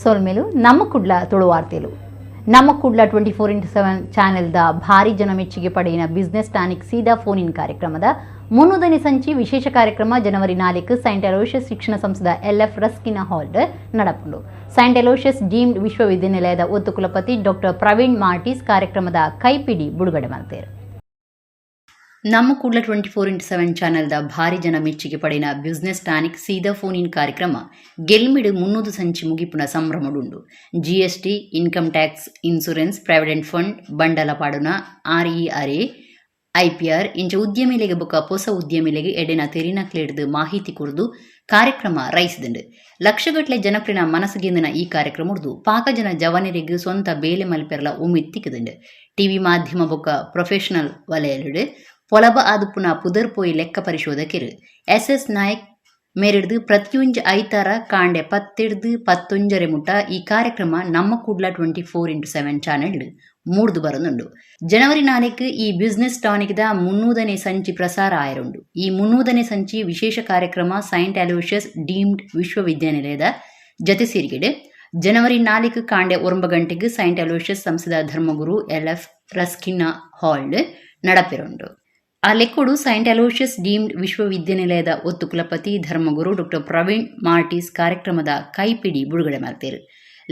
ಸೊಲ್ಮೆಲು. ನಮ್ಮ ಕುಡ್ಲ ತುಳುವಾರ್ತೆಲು. ನಮ್ಮ ಕುಡ್ಲ 24x7 ಚಾನೆಲ್ದ ಭಾರಿ ಜನ ಮೆಚ್ಚುಗೆ ಪಡೆಯಿನ ಬಿಸ್ನೆಸ್ ಟಾನಿಕ್ ಸೀದಾ ಫೋನ್ ಇನ್ ಕಾರ್ಯಕ್ರಮದ 300ನೇ ಸಂಚಿ ವಿಶೇಷ ಕಾರ್ಯಕ್ರಮ ಜನವರಿ 4 ಸೈಂಟ್ ಅಲೋಷಿಯಸ್ ಶಿಕ್ಷಣ ಸಂಸ್ಥೆದ ಎಲ್ಎಫ್ ರಸ್ಕಿನ ಹಾಲ್ ನಡಪುಂಡು. ಸೈಂಟ್ ಅಲೋಷಿಯಸ್ ಡೀಮ್ಡ್ ವಿಶ್ವವಿದ್ಯಾನಿಲಯದ ಒತ್ತು ಕುಲಪತಿ ಡಾಕ್ಟರ್ ಪ್ರವೀಣ್ ಮಾರ್ಟಿಸ್ ಕಾರ್ಯಕ್ರಮದ ಕೈಪಿಡಿ ಬಿಡುಗಡೆ ಮಲ್ತೆರ್. ನಮ್ಮ ಕುಡ್ಲ 24x7 ಚಾನೆಲ್ದ ಭಾರಿ ಜನ ಮೆಚ್ಚುಗೆ ಪಡೆಯಿನ ಬಿಸ್ನೆಸ್ ಟಾನಿಕ್ ಸೀದಾ ಫೋನ್ ಇನ್ ಕಾರ್ಯಕ್ರಮ ಗೆಲ್ಮಿಡು 300 Sanchi ಮುಗಿಪುನ ಸಂಭ್ರಮಡುಂಡು. GST, income tax, insurance, provident fund, ಬಂಡಲ ಪಾಡುನ, ಆರ್ಇಆರ್ಎ, ಐಪಿಆರ್ ಇಂಚ ಉದ್ಯಮಿಲೆಗೆ ಬೊಕ ಪೊಸ ಉದ್ಯಮಿಲೆಗೆ ಎಡೆನ ತೆರಿನಕ್ಲೆಡ್ದು ಮಾಹಿತಿ ಕೊರ್ದು ಕಾರ್ಯಕ್ರಮ ರೈಸಿದುಂಡು. ಲಕ್ಷಗಟ್ಲೆ ಜನಪ್ರಿಯ ಮನಸ್ಸುಗೆಂದಿನ ಈ ಕಾರ್ಯಕ್ರಮ ಪಾಕ ಜನ ಜವನರಿಗೆ ಸ್ವಂತ ಬೇಲೆ ಮಲ್ಪೆರ್ಲ ಉಮಿತ್ ತಿಕ್ಕುದುಂಡು. ಟಿವಿ ಮಾಧ್ಯಮ ಬೊಕ ಪ್ರೊಫೆಷನಲ್ ವಲಯಲೆಡ್ ಪೊಲಬ ಆದುಪ್ಪುನ ಪುದರ್ ಪೋಯಿ ಲೆಕ್ಕ ಪರಿಶೋಧಕೆರ್ ಎಸ್ ಎಸ್ ನಾಯಕ್ ಮೇರೆಡ್ದು ಪ್ರತಿಯೊಂಜಿ ಐತಾರ ಕಾಂಡೆ 10ರ್ದು 10:30 ಮುಟ್ಟ ಈ ಕಾರ್ಯಕ್ರಮ ನಮ್ಮ ಕುಡ್ಲ 24x7 channel ಮೂಡ್ದು ಬರೊಂದುಂಡು. ಜನವರಿ 4 ಈ ಬಿಸ್ನೆಸ್ ಟಾನಿಕ್ದ 300ನೇ ಸಂಚಿ ಪ್ರಸಾರ ಆಯರುಂಡು. ಈ 300ನೇ ಸಂಚಿ ವಿಶೇಷ ಕಾರ್ಯಕ್ರಮ ಸೈಂಟ್ ಅಲೋಷಿಯಸ್ ಡೀಮ್ಡ್ ವಿಶ್ವವಿದ್ಯಾನಿಲಯದ ಜತೆ ಸೇರಿಗೆಡ್ ಜನವರಿ 4 ಕಾಂಡೆ 9 ಗಂಟೆಗೆ ಸೈಂಟ್ ಅಲೋಷಿಯಸ್ ಸಂಸ್ಥೆದ ಧರ್ಮಗುರು ಎಲ್ ಎಫ್ ರಸ್ಕಿನ್ನ ಹಾಲ್ ನಡಪೆರುಂಡು. ಆ ಲೆಕ್ಕೊಡು ಸೈಂಟ್ ಅಲೋಷಿಯಸ್ ಡೀಮ್ಡ್ ವಿಶ್ವವಿದ್ಯಾನಿಲಯದ ಒತ್ತು ಕುಲಪತಿ ಧರ್ಮಗುರು ಡಾಕ್ಟರ್ ಪ್ರವೀಣ್ ಮಾರ್ಟಿಸ್ ಕಾರ್ಯಕ್ರಮದ ಕೈಪಿಡಿ ಬಿಡುಗಡೆ ಮಲ್ತೆರ್.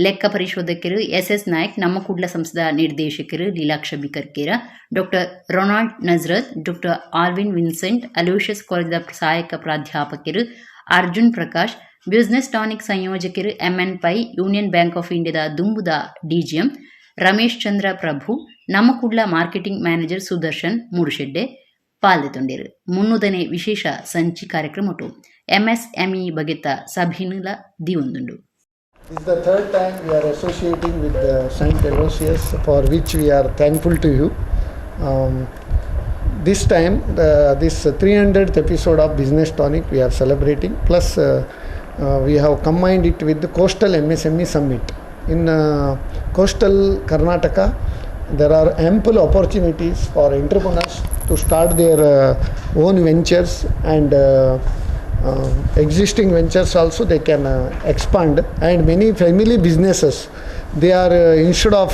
ಲೆಕ್ಕ ಪರಿಶೋಧಕರು ಎಸ್ ಎಸ್ ನಾಯಕ್, ನಮ್ಮ ಕುಡ್ಲ ಸಂಸ್ಥೆದ ನಿರ್ದೇಶಕರು Leelaksha ಬಿಕರ್ಕೇರ, doctor Ronald Nazareth, doctor Alvin Vincent, Aloysius ಕಾಲೇಜಿನ ಸಹಾಯಕ ಪ್ರಾಧ್ಯಾಪಕರು ಅರ್ಜುನ್ ಪ್ರಕಾಶ್, ಬಿಸ್ನೆಸ್ ಟಾನಿಕ್ ಸಂಯೋಜಕರು MN pi, union bank of ಇಂಡಿಯಾದ ದುಂಬುದ ಡಿಜಿಎಂ ರಮೇಶ್ ಚಂದ್ರ ಪ್ರಭು, ನಮ್ಮ ಕುಡ್ಲ ಮಾರ್ಕೆಟಿಂಗ್ ಮ್ಯಾನೇಜರ್ ಸುದರ್ಶನ್ ಮೂಡುಶೆಡ್ಡೆ ಪಾಲ್ದೆತೊಂಡೆರ್. 300ನೇ ವಿಶೇಷ ಸಂಚಿ ಕಾರ್ಯಕ್ರಮಟು ಎಂಎಸ್ಎಂಇ ಬಗೆತ ಸಭೆನುಲ ದಿಯೊಂದುಂಡು. This is the third time we are associating with the Saint Aloysius, for which we are thankful to you. This time, this 300th episode of Business Tonic we are celebrating. Plus, we have combined it with the Coastal MSME Summit. In coastal Karnataka, there are ample opportunities for entrepreneurs to start their own ventures and existing ventures also they can expand, and many family businesses, they are instead of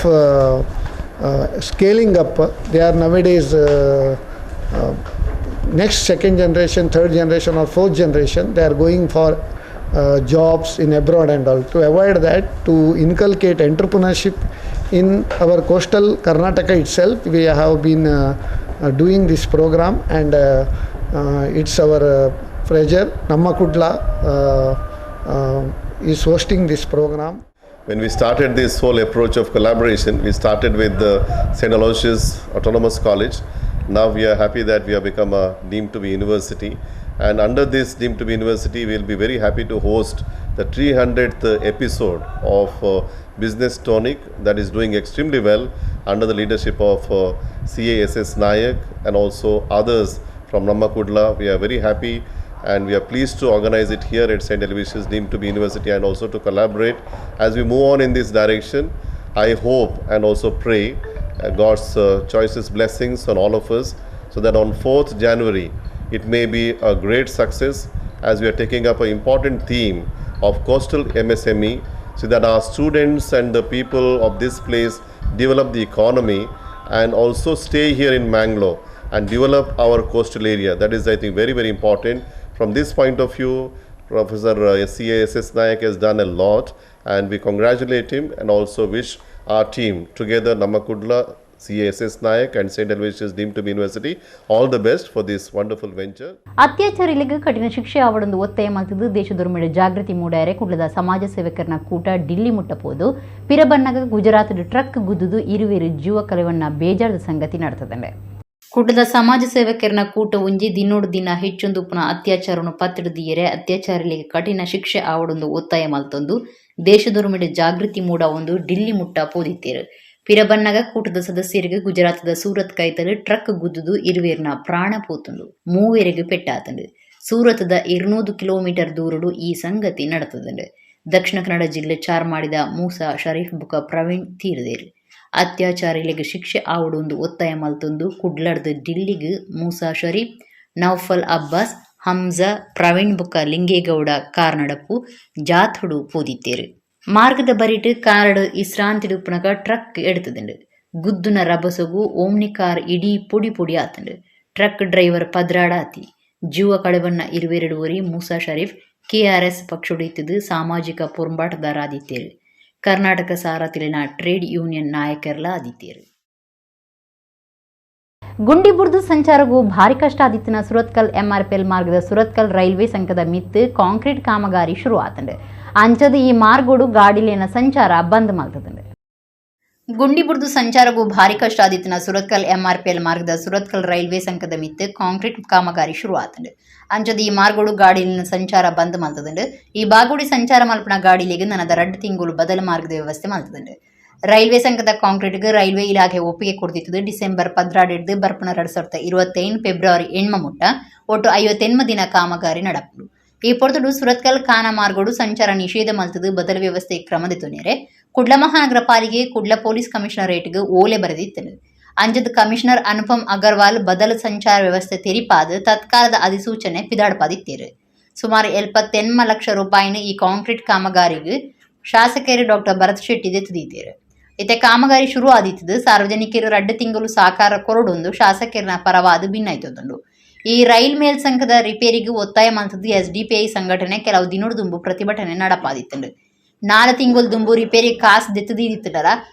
scaling up, they are nowadays next second generation, third generation or fourth generation, they are going for jobs in abroad and all. To avoid that, to inculcate entrepreneurship in our coastal Karnataka itself, we have been doing this program, and it's our pleasure. Namma Kudla is hosting this program. When we started this whole approach of collaboration, we started with the St. Aloysius Autonomous College. Now we are happy that we have become a deemed to be university. And under this deemed to be university, we will be very happy to host the 300th episode of Business Tonic that is doing extremely well under the leadership of CASS Nayak and also others from Namma Kudla. We are very happy and we are pleased to organize it here at St. Aloysius deemed to be university and also to collaborate as we move on in this direction. I hope and also pray God's choicest blessings on all of us so that on 4th January it may be a great success as we are taking up an important theme of coastal MSME, so that our students and the people of this place develop the economy and also stay here in Mangalore and develop our coastal area. That is, I think, very, very important. From this point of view, Professor C.A.S.S. Nayak has done a lot, and we congratulate him and also wish our team together, Namma Kudla, C.A.S.S. Nayak and St. Aloysius deemed to be university, all the best for this wonderful venture. ಅತ್ಯಾಚಾರಿಗಳಿಗೆ ಕಠಿಣ ಶಿಕ್ಷೆ ಆವಡೊಂದು ಒತ್ತಾಯ ಮಲ್ತದ್ದು ದೇಶದೊರ್ಮೆಡ್ ಜಾಗೃತಿ ಮೂಡಾರೆ ಕುಡ್ಲದ ಸಮಾಜ ಸೇವಕರನ ಕೂಟ Delhi ಮುಟ್ಟಪೋದು ಪಿರಬನ್ನಗ Gujarat truck ಗುದ್ದುದು ಇರುವೆರು ಜೀವ ಕಲೆವನ್ನ ಬೇಜಾರದ ಸಂಗತಿ ನಡತದಂಡೆ. ಕುಡ್ಲದ ಸಮಾಜ ಸೇವಕರನ ಕೂಟ ಒಂಜಿ ದಿನೋಡು ದಿನ ಹೆಚ್ಚೊಂದು ಉಪ್ಪುನ ಅತ್ಯಾಚಾರವನ್ನು ಪತ್ತಿಡ್ದಿಯರೆ ಅತ್ಯಾಚಾರಿಗಳಿಗೆ ಕಠಿಣ ಶಿಕ್ಷೆ ಆವಡೊಂದು ಒತ್ತಾಯ ಮಲ್ತೊಂದು ದೇಶದೊರ್ಮೆಡ್ ಜಾಗೃತಿ ಮೂಡ ಒಂದು ಡಿಲ್ಲಿ ಮುಟ್ಟ ಪೋದಿತ್ತೇರು. ಪಿರಬನ್ನಗ ಕೂಟದ ಸದಸ್ಯರಿಗೆ ಗುಜರಾತದ ಸೂರತ್ ಕೈತಲು ಟ್ರಕ್ ಗುದ್ದುದು ಇರುವೇರ್ನ ಪ್ರಾಣ ಪೋತುಂಡು, ಮೂವೆರೆಗ್ ಪೆಟ್ಟಾತುಂಡು. ಸೂರತದ 200 ಕಿಲೋಮೀಟರ್ ದೂರಡು ಈ ಸಂಗತಿ ನಡತದುಂಡು. ದಕ್ಷಿಣ ಕನ್ನಡ ಜಿಲ್ಲೆ ಚಾರ್ಮಾಡಿದ ಮೂಸಾ ಶರೀಫ್ ಬುಕ ಪ್ರವೀಣ್ ತೀರ್ದೇರು. ಅತ್ಯಾಚಾರಿಗಳಿಗೆ ಶಿಕ್ಷೆ ಆವಡೊಂದು ಒತ್ತಾಯ ಮಲ್ತೊಂದು ಕುಡ್ಲಡ್ದು ಡಿಲ್ಲಿಗ್ ಮೂಸಾ ಶರೀಫ್, ನೌಫಲ್ ಅಬ್ಬಾಸ್, ಹಮ್ಜಾ, ಪ್ರವೀಣ್ ಬುಕ್ಕ ಲಿಂಗೇಗೌಡ ಕಾರ್ನಡಪು ಜಾಥಡು ಪೋದಿತ್ತೇರು. ಮಾರ್ಗದ ಬರಿಟ್ ಕಾರ್ಡ್ ಇಸ್ರಾಂತಿಡುಪ್ಪುನಗ ಟ್ರಕ್ ಎಡ್ತುದುಂಡು. ಗುದ್ದುನ ರಭಸೊಗು ಓಮ್ನಿ ಕಾರ್ ಇಡೀ ಪೊಡಿ ಪೊಡಿ ಆತುಂಡು. Truck driver ಪದ್ರಾಡಾತಿ. ಜೀವ ಕಳೆವನ್ನ 22 ಒರಿ ಮೂಸಾ ಶರೀಫ್ ಕೆಆರ್ಎಸ್ ಪಕ್ಷೊಡು ಇತ್ತುದು ಸಾಮಾಜಿಕ ಪೊರ್ಂಬಾಟದಾರಾದಿತ್ತೇರು. ಕರ್ನಾಟಕ ಸಾರಥಿಲಿನ ಟ್ರೇಡ್ ಯೂನಿಯನ್ ನಾಯಕರ್ಲ ಆದಿತ್ತೇರು. ಗುಂಡಿಬುರ್ದು ಸಂಚಾರಗೂ ಭಾರಿ ಕಷ್ಟ ಆದಿತ್ತಿನ ಸುರತ್ಕಲ್ ಎಂಆರ್ಪಿಎಲ್ ಮಾರ್ಗದ ಸುರತ್ಕಲ್ ರೈಲ್ವೆ ಸಂಘದ ಮಿತ್ತು ಕಾಂಕ್ರೀಟ್ ಕಾಮಗಾರಿ ಶುರು ಆತಂಡು. ಅಂಚದ ಈ ಮಾರ್ಗೋಡು ಗಾಡಿಲೇನ ಸಂಚಾರ ಬಂದ್ ಮಲ್ತದಂಡು. ಗುಂಡಿಬುರ್ದು ಸಂಚಾರಗೂ ಭಾರಿ ಕಷ್ಟ ಆದಿತ್ತಿನ ಸುರತ್ಕಲ್ ಎಂಆರ್ಪಿಎಲ್ ಮಾರ್ಗದ ಸುರತ್ಕಲ್ ರೈಲ್ವೆ ಸಂಘದ ಮಿತ್ತು ಕಾಂಕ್ರೀಟ್ ಕಾಮಗಾರಿ ಶುರು ಆತಂಡು. ಅಂಚದ ಈ ಮಾರ್ಗೋಡು ಗಾಡಿಲಿನ ಸಂಚಾರ ಬಂದ್ ಮಲ್ತದಂಡು. ಈ ಬಾಗೋಡಿ ಸಂಚಾರ ಮಲ್ಪನ ಗಾಡಿಲಿಗೆ ನನದ 2 ತಿಂಗಳು ಬದಲು ಮಾರ್ಗದ ವ್ಯವಸ್ಥೆ ಮಲ್ತದಂಡು. ರೈಲ್ವೆ ಸಂಘದ ಕಾಂಕ್ರೀಟ್ಗೆ ರೈಲ್ವೆ ಇಲಾಖೆ ಒಪ್ಪಿಗೆ ಕೊಡ್ತಿತ್ತು. ಡಿಸೆಂಬರ್ 12 ಬರ್ಪಣ 2025 ಫೆಬ್ರವರಿ 8 ಮುಟ್ಟ ಒಟ್ಟು 58 ದಿನ ಕಾಮಗಾರಿ ನಡಪುಂಡು. ಈ ಪೊರ್ತುಡು ಸುರತ್ಕಲ್ ಖಾನ ಮಾರ್ಗೋಡು ಸಂಚಾರ ನಿಷೇಧ ಮಲ್ತದು ಬದಲು ವ್ಯವಸ್ಥೆ ಕ್ರಮದಿತ್ತು. ಕುಡ್ಲ ಮಹಾನಗರ ಪಾಲಿಕೆ ಕುಡ್ಲ ಪೊಲೀಸ್ ಕಮಿಷನರೇಟ್ಗೆ ಓಲೆ ಬರೆದಿತ್ತು. ಅಂಜದ್ ಕಮಿಷನರ್ ಅನುಪಮ್ ಅಗರ್ವಾಲ್ ಬದಲು ಸಂಚಾರ ವ್ಯವಸ್ಥೆ ತೆರಿಪಾದ ತತ್ಕಾಲದ ಅಧಿಸೂಚನೆ ಪಿದಾಡ್ಪಾದಿತ್ತೇರು. ಸುಮಾರು 78 ಲಕ್ಷ ರೂಪಾಯಿನ ಈ ಕಾಂಕ್ರೀಟ್ ಕಾಮಗಾರಿಗೆ ಶಾಸಕರು ಡಾಕ್ಟರ್ ಭರತ್ ಶೆಟ್ಟಿ ದೆತ್ತುದೀತೇರು. ಇತ್ತೆ ಕಾಮಗಾರಿ ಶುರು ಆದಿತ್ತದು. ಸಾರ್ವಜನಿಕರು 2 ತಿಂಗಳು ಸಾಕಾರ ಕೊರಡೊಂದು ಶಾಸಕರನ ಪರವಾದ ಭಿನ್ನಾಯ್ತದುಂಡು. ಈ ರೈಲ್ ಮೇಲ್ಸಂಘದ ರಿಪೇರಿಗೆ ಒತ್ತಾಯ ಮಂತದ್ದು ಎಸ್ಡಿಪಿಐ ಸಂಘಟನೆ ಕೆಲವು ದಿನದುಂಬು ಪ್ರತಿಭಟನೆ ನಡಪಾದಿತ್ತುಂಡು. 4 ತಿಂಗಳು ದುಂಬು ರಿಪೇರಿ ಕಾಸು ದೆತ್ತುದೀದಿತ್ತುಂಡಲ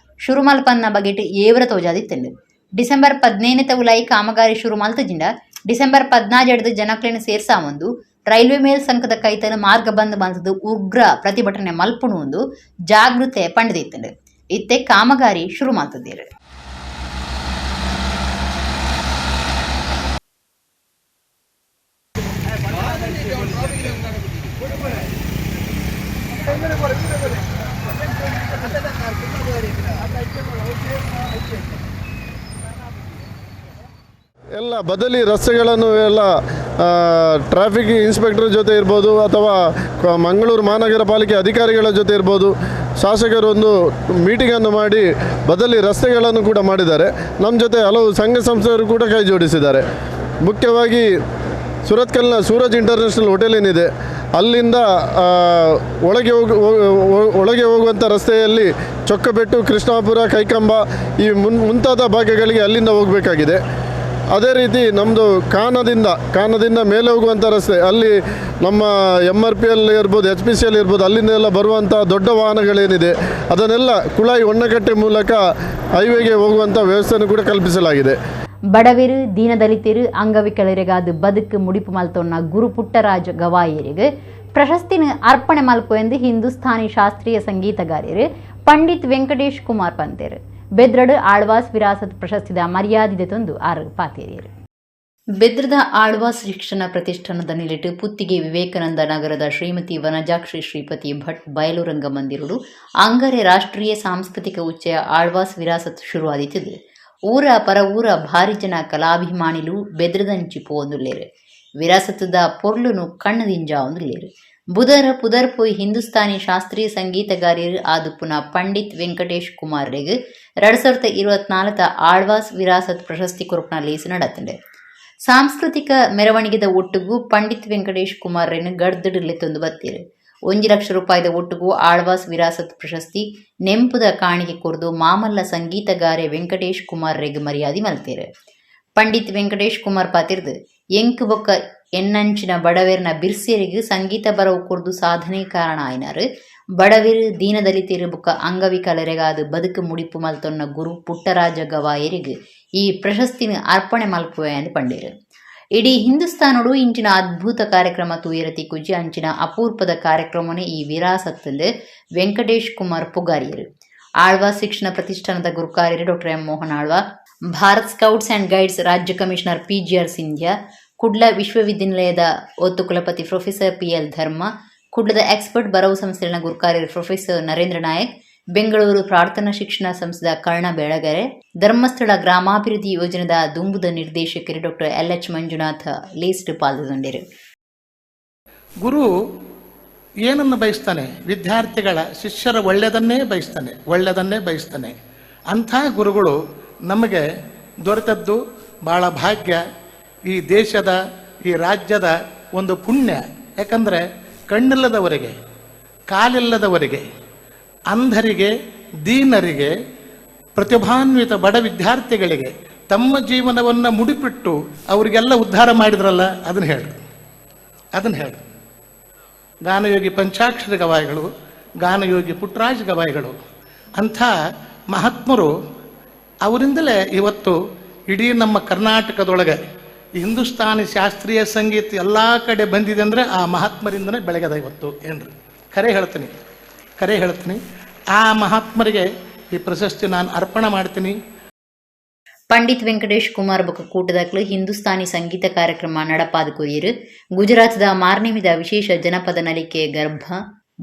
ಶುರು ಮಲ್ಪನ್ನ ಬಗೆಟ್ ಏವರ ತೋಜಾದಿತ್ತುಂಡು. ಡಿಸೆಂಬರ್ 15 ತವುಲಾಯಿ ಕಾಮಗಾರಿ ಶುರು ಮಲ್ತಜಿಂಡ ಡಿಸೆಂಬರ್ 14 ಜನಕ್ಲೆನ್ ಸೇರ್ಸಾವೊಂದು ರೈಲ್ವೆ ಮೇಲ್ ಸಂಘದ ಕೈತನ ಮಾರ್ಗ ಬಂದ್ ಮಲ್ತದ್ದು ಉಗ್ರ ಪ್ರತಿಭಟನೆ ಮಲ್ಪುಣು ಒಂದು ಜಾಗೃತೆ ಪಂಡದಿತ್ತುಂಡು. ಇತ್ತೆ ಕಾಮಗಾರಿ ಶುರು ಮಾಡ್ತಿದ್ದೀರಿ. ಎಲ್ಲ ಬದಲಿ ರಸ್ತೆಗಳನ್ನು ಎಲ್ಲ ಟ್ರಾಫಿಕ್ ಇನ್ಸ್ಪೆಕ್ಟರ್ ಜೊತೆ ಇರ್ಬೋದು ಅಥವಾ ಮಂಗಳೂರು ಮಹಾನಗರ ಪಾಲಿಕೆ ಅಧಿಕಾರಿಗಳ ಜೊತೆ ಇರ್ಬೋದು, ಶಾಸಕರು ಒಂದು ಮೀಟಿಂಗನ್ನು ಮಾಡಿ ಬದಲಿ ರಸ್ತೆಗಳನ್ನು ಕೂಡ ಮಾಡಿದ್ದಾರೆ. ನಮ್ಮ ಜೊತೆ ಹಲವು ಸಂಘ ಸಂಸ್ಥೆಯವರು ಕೂಡ ಕೈ ಜೋಡಿಸಿದ್ದಾರೆ. ಮುಖ್ಯವಾಗಿ ಸುರತ್ಕಲ್ನ ಸೂರಜ್ ಇಂಟರ್ನ್ಯಾಷನಲ್ ಹೋಟೆಲ್ ಏನಿದೆ ಅಲ್ಲಿಂದ ಒಳಗೆ ಹೋಗುವಂಥ ರಸ್ತೆಯಲ್ಲಿ ಚೊಕ್ಕಬೆಟ್ಟು, ಕೃಷ್ಣಾಪುರ, ಕೈಕಂಬ ಈ ಮುಂತಾದ ಭಾಗಗಳಿಗೆ ಅಲ್ಲಿಂದ ಹೋಗಬೇಕಾಗಿದೆ. ಅದೇ ರೀತಿ ನಮ್ಮದು ಕಾನದಿಂದ ಮೇಲೆ ಹೋಗುವಂಥ ರಸ್ತೆ ಅಲ್ಲಿ ನಮ್ಮ MRPL ಇರ್ಬೋದು, HPCL ಇರ್ಬೋದು, ಅಲ್ಲಿಂದ ಎಲ್ಲ ಬರುವಂಥ ದೊಡ್ಡ ವಾಹನಗಳೇನಿದೆ ಅದನ್ನೆಲ್ಲ ಕುಳಾಯಿ ಹೊನ್ನಕಟ್ಟೆ ಮೂಲಕ ಹೈವೇಗೆ ಹೋಗುವಂಥ ವ್ಯವಸ್ಥೆಯನ್ನು ಕೂಡ ಕಲ್ಪಿಸಲಾಗಿದೆ. ಬಡವಿರು, ದೀನದಲಿತರು, ಅಂಗವಿಕಲರಿಗಾದ ಬದುಕು ಮುಡಿಪು ಮಲ್ತೊನ್ನ ಗುರು ಪುಟ್ಟರಾಜ ಗವಾಯಿಯರಿಗೆ ಪ್ರಶಸ್ತಿನ ಅರ್ಪಣೆ ಮಲ್ಪು ಎಂದು ಹಿಂದೂಸ್ಥಾನಿ ಶಾಸ್ತ್ರೀಯ ಸಂಗೀತಗಾರರು ಪಂಡಿತ್ ವೆಂಕಟೇಶ್ ಕುಮಾರ್ ಪಂತೇರು ಬೆದ್ರಡು ಆಳ್ವಾಸ್ ವಿರಾಸತ್ ಪ್ರಶಸ್ತಿದ ಮರ್ಯಾದಿದೆ ತಂದು ಆರು ಪಾತೇರಿಯರು. ಬೆದ್ರದ ಆಳ್ವಾಸ್ ಶಿಕ್ಷಣ ಪ್ರತಿಷ್ಠಾನದ ನಿಲಿಟ್ಟು ಪುತ್ತಿಗೆ ವಿವೇಕಾನಂದ ನಗರದ ಶ್ರೀಮತಿ ವನಜಾಕ್ಷಿ ಶ್ರೀಪತಿ ಭಟ್ ಬಯಲುರಂಗ ಮಂದಿರುಡು ಅಂಗರೆ ರಾಷ್ಟ್ರೀಯ ಸಾಂಸ್ಕೃತಿಕ ಉಚ್ಚಯ ಆಳ್ವಾಸ್ ವಿರಾಸತ್ ಶುರುವಾದಿತ್ತಿದೆ. ಊರ ಪರ ಊರ ಭಾರಿ ಜನ ಕಲಾಭಿಮಾನಿಲು ಬೆದ್ರದಂಚಿ ಪೋಂದುಲ್ಲೇರು. ವಿರಾಸತದ ಪೊರ್ಲುನು ಕಣ್ಣದಿಂಜ ಒಂದುಲ್ಲೇರು. ಬುಧರ ಪುದರ್ ಪೋಯ್ ಹಿಂದೂಸ್ತಾನಿ ಶಾಸ್ತ್ರೀಯ ಸಂಗೀತಗಾರ್ಯರು ಆದುಪ್ಪುನ ಪಂಡಿತ್ ವೆಂಕಟೇಶ್ ಕುಮಾರ್ರೆಗ್ 2024 ಆಳ್ವಾಸ್ ವಿರಾಸತ್ ಪ್ರಶಸ್ತಿ ಕೊರಪುನ ಲೇಸು ನಡತುಂಡು. ಸಾಂಸ್ಕೃತಿಕ ಮೆರವಣಿಗೆದ ಒಟ್ಟುಗು ಪಂಡಿತ್ ವೆಂಕಟೇಶ್ ಕುಮಾರ್ರೆನ್ ಗಡ್ದಡಿಲೆತ್ತೊಂದು ಬತ್ತೀರು. 1 ಲಕ್ಷ ರೂಪಾಯಿದ ಒಟ್ಟುಗು ಆಳ್ವಾಸ್ ವಿರಾಸತ್ ಪ್ರಶಸ್ತಿ ನೆಂಪುದ ಕಾಣಿಕೆ ಕೊರ್ದು ಮಾಮಲ್ಲ ಸಂಗೀತಗಾರೆ ವೆಂಕಟೇಶ್ ಕುಮಾರ್ರೆಗ್ ಮರ್ಯಾದೆ ಮಲ್ತೇರು. ಪಂಡಿತ್ ವೆಂಕಟೇಶ್ ಕುಮಾರ್ ಪಾತಿರ್ದು ಎಂಕ್ ಬೊಕ್ಕ ಎನ್ನಂಚಿನ ಬಡವೆರ್ನ ಬಿರ್ಸೆರಿಗ್ ಸಂಗೀತ ಬರವು ಕೊರ್ದು ಸಾಧನೆ ಕಾರಣ ಆಯ್ನಾರು. ಬಡವೆರು, ದೀನದಲಿತರು ಬೊಕ್ಕ ಅಂಗವಿಕಲರೆಗಾದ ಬದುಕು ಮುಡಿಪು ಮಲ್ತೊನ್ನ ಗುರು ಪುಟ್ಟರಾಜ ಗವಾಯರಿಗ್ ಈ ಪ್ರಶಸ್ತಿನ ಅರ್ಪಣೆ ಮಲ್ಪುವೆ ಎಂದು ಪಂಡೇರು. ಇಡೀ ಹಿಂದೂಸ್ತಾನೋಡು ಇಂಚಿನ ಅದ್ಭುತ ಕಾರ್ಯಕ್ರಮ ತೂಯರತಿ ಕುಜಿ ಅಂಚಿನ ಅಪೂರ್ಪದ ಕಾರ್ಯಕ್ರಮನೇ ಈ ವಿರಾಸತ್ತಂದು ವೆಂಕಟೇಶ್ ಕುಮಾರ್ ಪುಗಾರಿಯರು. ಆಳ್ವಾ ಶಿಕ್ಷಣ ಪ್ರತಿಷ್ಠಾನದ ಗುರುಕಾರ್ಯರು doctor M Mohan Alva, Bharat scouts and guides ರಾಜ್ಯ ಕಮಿಷನರ್ PGR Sindhya, Kudla ವಿಶ್ವವಿದ್ಯಾನಿಲಯದ ಒತ್ತು ಕುಲಪತಿ ಪ್ರೊಫೆಸರ್ PL ಧರ್ಮ, ಕುಡ್ಲದ ಎಕ್ಸ್ಪರ್ಟ್ ಬರವು ಸಂಸ್ಥೆಯ ಗುರುಕಾರ್ಯರು ಪ್ರೊಫೆಸರ್ ನರೇಂದ್ರ ನಾಯಕ್, ಬೆಂಗಳೂರು ಪ್ರಾರ್ಥನಾ ಶಿಕ್ಷಣ ಸಂಸ್ಥೆದ ಕರ್ಣ ಬೆಳಗೆರೆ, ಧರ್ಮಸ್ಥಳ ಗ್ರಾಮಾಭಿವೃದ್ಧಿ ಯೋಜನೆದ ದುಂಬುದ ನಿರ್ದೇಶಕರು doctor LH Manjunatha list ಪಾಲ್ಗೊಂಡಿರು. ಗುರು ಏನನ್ನು ಬಯಸ್ತಾನೆ? ವಿದ್ಯಾರ್ಥಿಗಳ ಶಿಷ್ಯರ ಒಳ್ಳೆಯದನ್ನೇ ಬಯಸ್ತಾನೆ, ಒಳ್ಳೆಯದನ್ನೇ ಬಯಸ್ತಾನೆ. ಅಂಥ ಗುರುಗಳು ನಮಗೆ ದೊರೆತದ್ದು ಭಾಳ ಭಾಗ್ಯ, ಈ ದೇಶದ ಈ ರಾಜ್ಯದ ಒಂದು ಪುಣ್ಯ. ಯಾಕಂದರೆ ಕಣ್ಣಿಲ್ಲದವರಿಗೆ, ಕಾಲಿಲ್ಲದವರಿಗೆ, ಅಂಧರಿಗೆ, ದೀನರಿಗೆ, ಪ್ರತಿಭಾನ್ವಿತ ಬಡ ವಿದ್ಯಾರ್ಥಿಗಳಿಗೆ ತಮ್ಮ ಜೀವನವನ್ನು ಮುಡಿಪಿಟ್ಟು ಅವರಿಗೆಲ್ಲ ಉದ್ಧಾರ ಮಾಡಿದ್ರಲ್ಲ, ಅದನ್ನು ಹೇಳ್ರಿ, ಅದನ್ನು ಹೇಳ್ರಿ. ಗಾನಯೋಗಿ ಪಂಚಾಕ್ಷರ ಗವಾಯಿಗಳು, ಗಾನಯೋಗಿ ಪುಟ್ಟರಾಜ್ ಗವಾಯಿಗಳು, ಅಂಥ ಮಹಾತ್ಮರು, ಅವರಿಂದಲೇ ಇವತ್ತು ಇಡೀ ನಮ್ಮ ಕರ್ನಾಟಕದೊಳಗೆ ಹಿಂದೂಸ್ತಾನಿ ಶಾಸ್ತ್ರೀಯ ಸಂಗೀತ ಎಲ್ಲ ಕಡೆ ಬಂದಿದೆ ಅಂದರೆ ಆ ಮಹಾತ್ಮರಿಂದನೇ ಬೆಳಗದ ಇವತ್ತು ಏನ್ರಿ. ಖರೆ ಹೇಳ್ತೀನಿ, ಖರೆ ಹೇಳ್ತೀನಿ. ಆ ಮಹಾತ್ಮರಿಗೆ ಈ ಪ್ರಶಸ್ತಿ ನಾನು ಅರ್ಪಣೆ ಮಾಡ್ತೀನಿ. ಪಂಡಿತ್ ವೆಂಕಟೇಶ್ ಕುಮಾರ್ ಬೊಕ್ಕ ಕೂಟದಕ್ಲು ಹಿಂದೂಸ್ತಾನಿ ಸಂಗೀತ ಕಾರ್ಯಕ್ರಮ ನಡಪಾದ ಕೊರಿಯರು. ಗುಜರಾತ್ದ ಮಾರ್ನೆಮಿದ ವಿಶೇಷ ಜನಪದ ನಲಿಕೆ ಗರ್ಭ,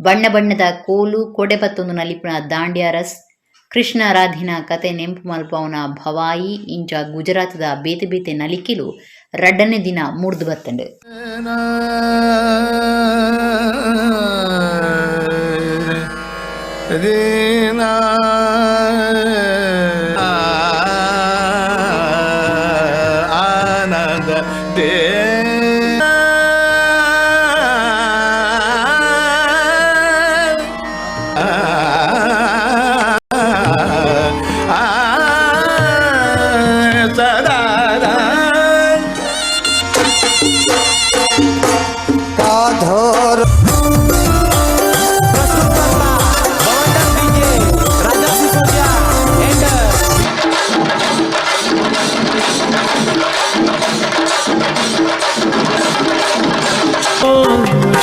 ಬಣ್ಣ ಬಣ್ಣದ ಕೋಲು, ಕೊಡೆಪತ್ತೊಂದು ನಲಿಪುನ ದಾಂಡ್ಯಾರಸ್, ಕೃಷ್ಣ ರಾಧಿನ ಕತೆ ನೆಂಪು ಮಲ್ಪವನ ಭವಾಯಿ ಇಂಚ ಗುಜರಾತ್ದ ಬೇತೆ ಬೇತೆ ನಲಿಕೆಲು ರಡ್ಡನೇ ದಿನ ಮೂರ್ದು ಬತ್ತಂಡು.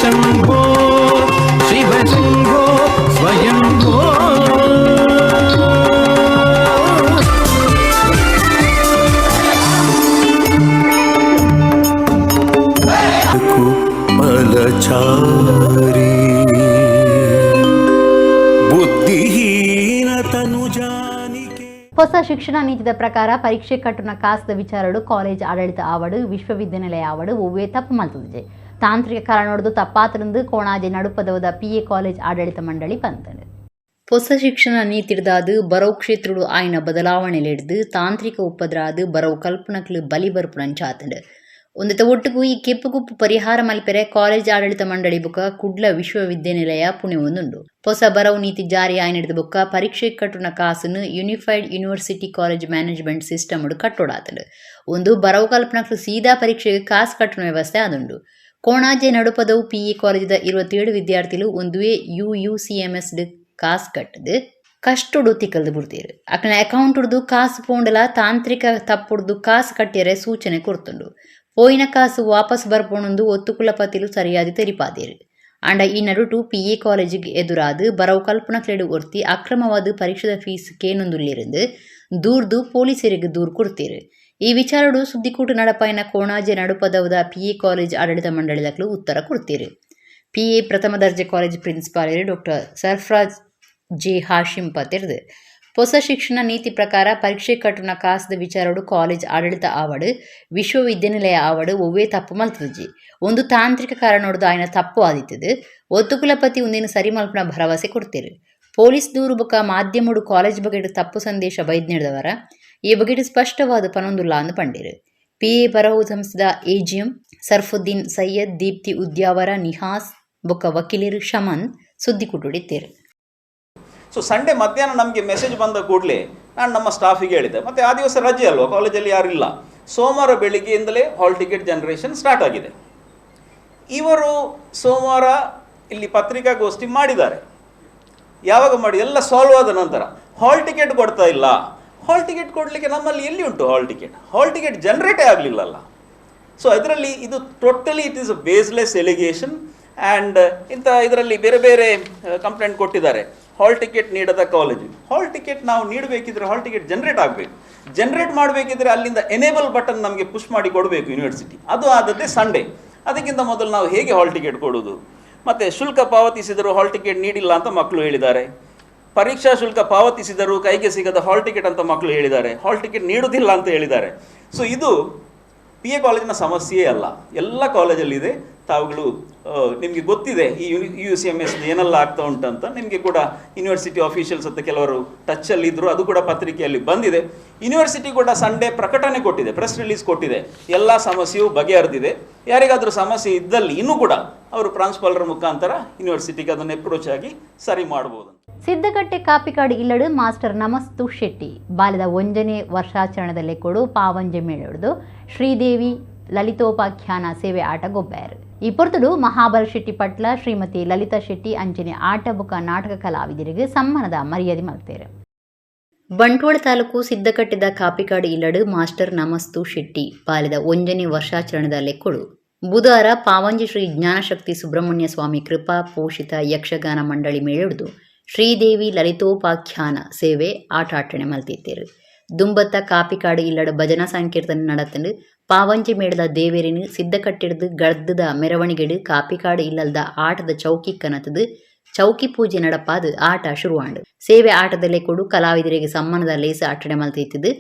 ಶಂಭೋ ಶಿವ ಶಂಭೋ ಸ್ವಯಂಭೋ. ಫಲಚಾರಿ ಬುದ್ಧಿಹೀನ ತನುಜಾನಿಕೆ. ಹೊಸ ಶಿಕ್ಷಣ ನೀತಿದ ಪ್ರಕಾರ ಪರೀಕ್ಷೆ ಕಟ್ಟುನ ಕಾಸದ ವಿಚಾರಡು ಕಾಲೇಜ್ ಆಡಳಿತ ಆವಡು, ವಿಶ್ವವಿದ್ಯಾನಿಲಯ ಆವಡು ಒವ್ವೇ ತಪ್ಪು ಮಲ್ತುದಿಜೆ. ತಾಂತ್ರಿಕ ಕಾರಣೊಡ್ದು ತಪ್ಪಾತರಂದು ಕೋಣಾಜೆ ನಡುಪದವದ ಪಿಎ ಕಾಲೇಜ್ ಆಡಳಿತ ಮಂಡಳಿ ಪಂತಂಡು. ಹೊಸ ಶಿಕ್ಷಣ ನೀತಿಡ್ದಾದು ಬರವು ಕ್ಷೇತ್ರಡು ಆಯ್ನ ಬದಲಾವಣೆಲೆಡ್ದು ತಾಂತ್ರಿಕ ಉಪದ್ರಾದು ಬರವು ಕಲ್ಪನಕ್ಲು ಬಲಿ ಬರ್ಪುನಂಚಾತಂಡು. ಒಂದೆತ ಒಟ್ಟುಗು ಈ ಕೆಪ್ಪು ಗುಪ್ಪು ಪರಿಹಾರ ಮಲ್ಪೆರೆ ಕಾಲೇಜ್ ಆಡಳಿತ ಮಂಡಳಿ ಬುಕ್ಕ ಕುಡ್ಲ ವಿಶ್ವವಿದ್ಯಾನಿಲಯ ಪುಣೆ ಒಂದುಂಡು. ಹೊಸ ಬರವು ನೀತಿ ಜಾರಿ ಆಯ್ನಿಡ್ದ ಬುಕ್ಕ ಪರೀಕ್ಷೆ ಕಟ್ಟುನ ಕಾಸನ್ನು unified university college management system ಕಟ್ಟೋಡಾತಂಡು. ಒಂದು ಬರವು ಕಲ್ಪನಕ್ಲು ಸೀದಾ ಪರೀಕ್ಷೆಗೆ ಕಾಸು ಕಟ್ಟುನ ವ್ಯವಸ್ಥೆ ಅದುಂಡು. ಕೋಣಾಜೆ ನಡುಪದವು ಪಿಇ ಕಾಲೇಜಿದ 27 ವಿದ್ಯಾರ್ಥಿಗಳು ಒಂದುವೇ ಯುಯುಸಿಎಂಎಸ್ ಕಾಸು ಕಟ್ಟದು ಕಷ್ಟೊಡು ತಿಕ್ಕಲ್ದು ಬಿಡ್ತೀರು. ಅಕ್ಕನ ಅಕೌಂಟ್ ಕಾಸು ಪೋಂಡಲ ತಾಂತ್ರಿಕ ತಪ್ಪುಡ್ದು ಕಾಸು ಕಟ್ಟಿಯರೆ ಸೂಚನೆ ಕೊಡ್ತುಂಡು. ಪೋಯಿನ ಕಾಸು ವಾಪಸ್ ಬರ್ಪೋಣಂದು ಒತ್ತುಕುಲಪತಿಲು ಸರಿಯಾದ ತೆರಿಪಾದೇರು. ಆಂಡ ಈ ನಡುಟು ಪಿಎ ಕಾಲೇಜಿಗೆ ಎದುರಾದು ಬರವು ಕಲ್ಪನಕ್ಲೆಡು ಒರ್ತಿ ಅಕ್ರಮವಾದ ಪರೀಕ್ಷೆದ ಫೀಸ್ ಕೇನೊಂದುಲ್ಲಿருந்து ದೂರ್ದು ಪೊಲೀಸರಿಗೆ ದೂರು ಕೊಡ್ತೀರು. ಈ ವಿಚಾರಡು ಸುದ್ದಿಕೂಟ ನಡಪಾಯಿನ ಕೋಣಾಜೆ ನಡುಪದವದ ಪಿಎ ಕಾಲೇಜ್ ಆಡಳಿತ ಮಂಡಳಿದಕ್ಲು ಉತ್ತರ ಕೊಡ್ತೀರು. ಪಿಎ ಪ್ರಥಮ ದರ್ಜೆ college principal doctor Sarfaraz J Hashim ಪತಿರ್ದು ಹೊಸ ಶಿಕ್ಷಣ ನೀತಿ ಪ್ರಕಾರ ಪರೀಕ್ಷೆ ಕಟ್ಟುನ ಕಾಸದ ವಿಚಾರಡು ಕಾಲೇಜ್ ಆಡಳಿತ ಆವಡು, ವಿಶ್ವವಿದ್ಯಾನಿಲಯ ಆವಡು ಒವ್ವೇ ತಪ್ಪು ಮಲ್ತುಜಿ. ಒಂದು ತಾಂತ್ರಿಕ ಕಾರಣೊಡ್ದು ಆಯ್ನ ತಪ್ಪು ಆದಿತ್ತದು. ಒತ್ತುಕುಲಪತಿ ಒಂದಿನ ಸರಿ ಮಲ್ಪನ ಭರವಸೆ ಕೊಡ್ತೀರು. ಪೊಲೀಸ್ ದೂರು ಬೊಕ್ಕ ಮಾಧ್ಯಮಡು ಕಾಲೇಜ್ ಬಗೆಟ್ ತಪ್ಪು ಸಂದೇಶ ಬೈದ್ನಿಡ್ದವರ ಈ ಬಗೆಟ್ ಸ್ಪಷ್ಟವಾದ ಪನೊಂದುಲ್ಲ ಅಂದು ಪಂಡಿರು. ಪಿಎ ಬರಹು ಸಂಸ್ಥೆದ ಎಜಿಎಂ ಸರ್ಫುದ್ದೀನ್ ಸೈಯದ್, ದೀಪ್ತಿ ಉದ್ಯಾವರ, ನಿಹಾಸ್ ಬೊಕ್ಕ ವಕೀಲರು ಶಮನ್ ಸುದ್ದಿ ಕುಟುಡಿತ್ತೇರು. ಸೊ ಸಂಡೇ ಮಧ್ಯಾಹ್ನ ನಮಗೆ ಮೆಸೇಜ್ ಬಂದ ಕೂಡಲೇ ನಾನು ನಮ್ಮ ಸ್ಟಾಫಿಗೆ ಹೇಳಿದ್ದೆ. ಮತ್ತು ಆ ದಿವಸ ರಜೆ ಅಲ್ವಾ, ಕಾಲೇಜಲ್ಲಿ ಯಾರಿಲ್ಲ. ಸೋಮವಾರ ಬೆಳಿಗ್ಗೆಯಿಂದಲೇ hall ticket generation start ಆಗಿದೆ. ಇವರು ಸೋಮವಾರ ಇಲ್ಲಿ ಪತ್ರಿಕಾಗೋಷ್ಠಿ ಮಾಡಿದ್ದಾರೆ. ಯಾವಾಗ ಮಾಡಿ ಎಲ್ಲ ಸಾಲ್ವ್ ಆದ ನಂತರ ಹಾಲ್ ಟಿಕೆಟ್ ಕೊಡ್ತಾ ಇಲ್ಲ. ಹಾಲ್ ಟಿಕೆಟ್ ಕೊಡಲಿಕ್ಕೆ ನಮ್ಮಲ್ಲಿ ಎಲ್ಲಿ ಉಂಟು hall ticket? Hall ticket ಜನರೇಟೇ ಆಗಲಿಲ್ಲಲ್ಲ. So ಅದರಲ್ಲಿ ಇದು totally it is a baseless allegation. And ಇಂಥ ಇದರಲ್ಲಿ ಬೇರೆ ಬೇರೆ ಕಂಪ್ಲೇಂಟ್ ಕೊಟ್ಟಿದ್ದಾರೆ. ಹಾಲ್ ಟಿಕೆಟ್ ನೀಡದ college, hall ticket ನಾವು ನೀಡಬೇಕಿದ್ರೆ hall ticket generate ಆಗಬೇಕು. ಜನರೇಟ್ ಮಾಡಬೇಕಿದ್ರೆ ಅಲ್ಲಿಂದ ಎನೇಬಲ್ ಬಟನ್ ನಮಗೆ ಪುಷ್ ಮಾಡಿ ಕೊಡಬೇಕು ಯೂನಿವರ್ಸಿಟಿ. ಅದು ಆದದ್ದೇ ಸಂಡೇ. ಅದಕ್ಕಿಂತ ಮೊದಲು ನಾವು ಹೇಗೆ ಹಾಲ್ ಟಿಕೆಟ್ ಕೊಡೋದು? ಮತ್ತು ಶುಲ್ಕ ಪಾವತಿಸಿದರೂ ಹಾಲ್ ಟಿಕೆಟ್ ನೀಡಿಲ್ಲ ಅಂತ ಮಕ್ಕಳು ಹೇಳಿದ್ದಾರೆ. ಪರೀಕ್ಷಾ ಶುಲ್ಕ ಪಾವತಿಸಿದರೂ ಕೈಗೆ ಸಿಗದ ಹಾಲ್ ಟಿಕೆಟ್ ಅಂತ ಮಕ್ಕಳು ಹೇಳಿದ್ದಾರೆ. ಹಾಲ್ ಟಿಕೆಟ್ ನೀಡುವುದಿಲ್ಲ ಅಂತ ಹೇಳಿದ್ದಾರೆ. ಸೊ ಇದು ಪಿ ಎ ಕಾಲೇಜಿನ ಸಮಸ್ಯೆಯೇ ಅಲ್ಲ, ಎಲ್ಲ ಕಾಲೇಜಲ್ಲಿದೆ. ತಾವುಗಳು ನಿಮಗೆ ಗೊತ್ತಿದೆ ಈ UCMS ಏನೆಲ್ಲ ಆಗ್ತಾ ಉಂಟಂತ. ನಿಮಗೆ ಕೂಡ ಯೂನಿವರ್ಸಿಟಿ ಆಫೀಷಿಯಲ್ಸ್ ಅಂತ ಕೆಲವರು ಟಚ್ಚಲ್ಲಿ ಇದ್ದರು, ಅದು ಕೂಡ ಪತ್ರಿಕೆಯಲ್ಲಿ ಬಂದಿದೆ. ಯೂನಿವರ್ಸಿಟಿ ಕೂಡ ಸಂಡೇ ಪ್ರಕಟಣೆ ಕೊಟ್ಟಿದೆ, ಪ್ರೆಸ್ ರಿಲೀಸ್ ಕೊಟ್ಟಿದೆ, ಎಲ್ಲ ಸಮಸ್ಯೆಯು ಬಗೆಹರಿದಿದೆ. ಯಾರಿಗಾದರೂ ಸಮಸ್ಯೆ ಇದ್ದಲ್ಲಿ ಇನ್ನೂ ಕೂಡ ಅವರು ಪ್ರಾಂಶುಪಾಲರ ಮುಖಾಂತರ ಯೂನಿವರ್ಸಿಟಿಗೆ ಅದನ್ನು ಅಪ್ರೋಚ್ ಆಗಿ ಸರಿ ಮಾಡ್ಬೋದು. ಸಿದ್ದಕಟ್ಟೆ ಕಾಪಿಕಾಡು ಇಲ್ಲಡು ಮಾಸ್ಟರ್ ನಮಸ್ತು ಶೆಟ್ಟಿ ಬಾಲ್ಯದ ಒಂಜನೇ ವರ್ಷಾಚರಣೆದಲ್ಲಿ ಕೊಡು ಪಾವಂಜೆ ಮೇಳೊಡ್ದು ಶ್ರೀದೇವಿ ಲಲಿತೋಪಾಖ್ಯಾನ ಸೇವೆ ಆಟ ಗೊಬ್ಬಾಯರು. ಈ ಪೊರ್ತುಡು ಮಹಾಬಲ ಶೆಟ್ಟಿ ಪಟ್ಲ, ಶ್ರೀಮತಿ ಲಲಿತಾ ಶೆಟ್ಟಿ ಅಂಚನೆ ಆಟ ಬುಕ ನಾಟಕ ಕಲಾವಿದರಿಗೆ ಸಮ್ಮಾನದ ಮರ್ಯಾದೆ ಮಲ್ತೇರು. ಬಂಟ್ವಾಳ ತಾಲೂಕು ಸಿದ್ದಕಟ್ಟೆದ ಕಾಪಿಕಾಡು ಇಲ್ಲಡು ಮಾಸ್ಟರ್ ನಮಸ್ತು ಶೆಟ್ಟಿ ಬಾಲ್ಯದ ಒಂಜನೇ ವರ್ಷಾಚರಣೆದ ಲೆಕ್ಕೊಡು ಬುಧವಾರ ಪಾವಂಜೆ ಶ್ರೀ ಜ್ಞಾನಶಕ್ತಿ ಸುಬ್ರಹ್ಮಣ್ಯ ಸ್ವಾಮಿ ಕೃಪಾ ಪೋಷಿತ ಯಕ್ಷಗಾನ ಮಂಡಳಿ ಮೇಳೊಡ್ದು ಶ್ರೀದೇವಿ ಲಲಿತೋಪಾಖ್ಯಾನ ಸೇವೆ ಆಟಾಟಣೆ ಮಲ್ತಿತ್ತೇರು. ದುಂಬತ್ತ ಕಾಪಿಕಾಡು ಇಲ್ಲಡ ಭಜನಾ ಸಂಕೀರ್ತನೆ ನಡತಂಡು ಪಾವಂಜೆ ಮೇಳದ ದೇವೇರಿನ ಸಿದ್ದಕಟ್ಟಿಡ್ದು ಗರ್ದದ ಮೆರವಣಿಗೆಡು ಕಾಪಿಕಾಡು ಇಲ್ಲಲ್ದ ಆಟದ ಚೌಕಿ ಕನತದು ಚೌಕಿ ಪೂಜೆ ನಡಪಾದು ಆಟ ಶುರುವಾಂಡು. ಸೇವೆ ಆಟದಲ್ಲೇ ಕೊಡು ಕಲಾವಿದರಿಗೆ ಸಮ್ಮಾನದ ಲೇಸ ಆಟಣೆ ಮಲ್ತಿತ್ತಿದ್ದು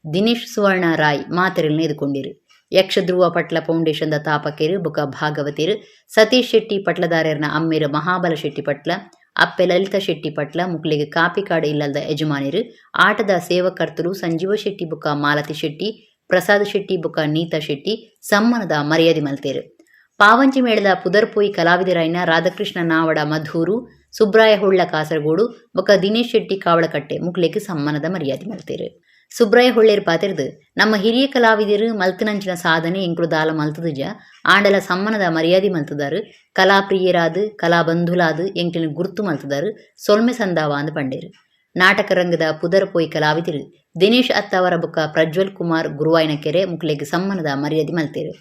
ದಿನೇಶ್ ಸುವರ್ಣ ರಾಯ್ ಮಾತೆರೆಲ್ನ ಎದುಕೊಂಡಿರು. ಯಕ್ಷಧ್ರುವ ಪಟ್ಲ ಫೌಂಡೇಶನ್ದ ತಾಪಕೇರು ಬುಕ ಭಾಗವತೇರು ಸತೀಶ್ ಶೆಟ್ಟಿ ಪಟ್ಲದಾರರ್ನ ಅಮ್ಮೇರು ಮಹಾಬಲ ಶೆಟ್ಟಿ ಪಟ್ಲ, ಅಪ್ಪೆ ಲಲಿತಾ ಶೆಟ್ಟಿ ಪಟ್ಲ ಮುಕ್ಲಿಗೆ ಕಾಪಿಕಾಡು ಇಲ್ಲಲ್ದ ಯಜಮಾನಿರು ಆಟದ ಸೇವಕರ್ತರು ಸಂಜೀವ ಶೆಟ್ಟಿ ಬುಕ ಮಾಲತಿ ಶೆಟ್ಟಿ, ಪ್ರಸಾದ್ ಶೆಟ್ಟಿ ಬುಕ ನೀತಾ ಶೆಟ್ಟಿ ಸಮ್ಮಾನದ ಮರ್ಯಾದೆ ಮಲ್ತೇರು. ಪಾವಂಜಿ ಮೇಳದ ಪುದರ್ಪೋಯಿ ಕಲಾವಿದರಾಯಿನ ರಾಧಾಕೃಷ್ಣ ನಾವಡ ಮಧೂರು, ಸುಬ್ರಾಯ ಹೊಳ್ಳ ಕಾಸರಗೋಡು ಬೊಕ ದಿನೇಶ್ ಶೆಟ್ಟಿ ಕಾವಳಕಟ್ಟೆ ಮುಕ್ಲೆಗ್ ಸಮ್ಮಾನದ ಮರ್ಯಾದೆ ಮಲ್ತೇರು. ಸುಬ್ರಾಯ ಹೊಳ್ಳೇರು ಪಾತೆರ್ದು ನಮ್ಮ ಹಿರಿಯ ಕಲಾವಿದರು ಮಲ್ತನಂಚಿನ ಸಾಧನೆ ಎಂಕುಲು ದಾಲ ಮಲ್ತದುಜ ಆಂಡಲ ಸಮ್ಮನದ ಮರ್ಯಾದೆ ಮಲ್ತದಾರು, ಕಲಾಪ್ರಿಯರಾದು ಕಲಾಬಂಧುಲಾದು ಎಂಕ್ಲಿನ ಗುರ್ತು ಮಲ್ತದಾರು, ಸೊಲ್ಮೆ ಸಂದಾವ ಅಂದ್ ಪಂಡೇರು. ನಾಟಕ ರಂಗದ ಪುದರ್ ಪೋಯಿ ಕಲಾವಿದರು ದಿನೇಶ್ ಅತ್ತಾವರ ಬೊಕ್ಕ ಪ್ರಜ್ವಲ್ ಕುಮಾರ್ ಗುರುವಾಯಿನಕೆರೆ ಮುಕ್ಲೆಗ್ ಸಮ್ಮನದ ಮರ್ಯಾದೆ ಮಲ್ತೇರು.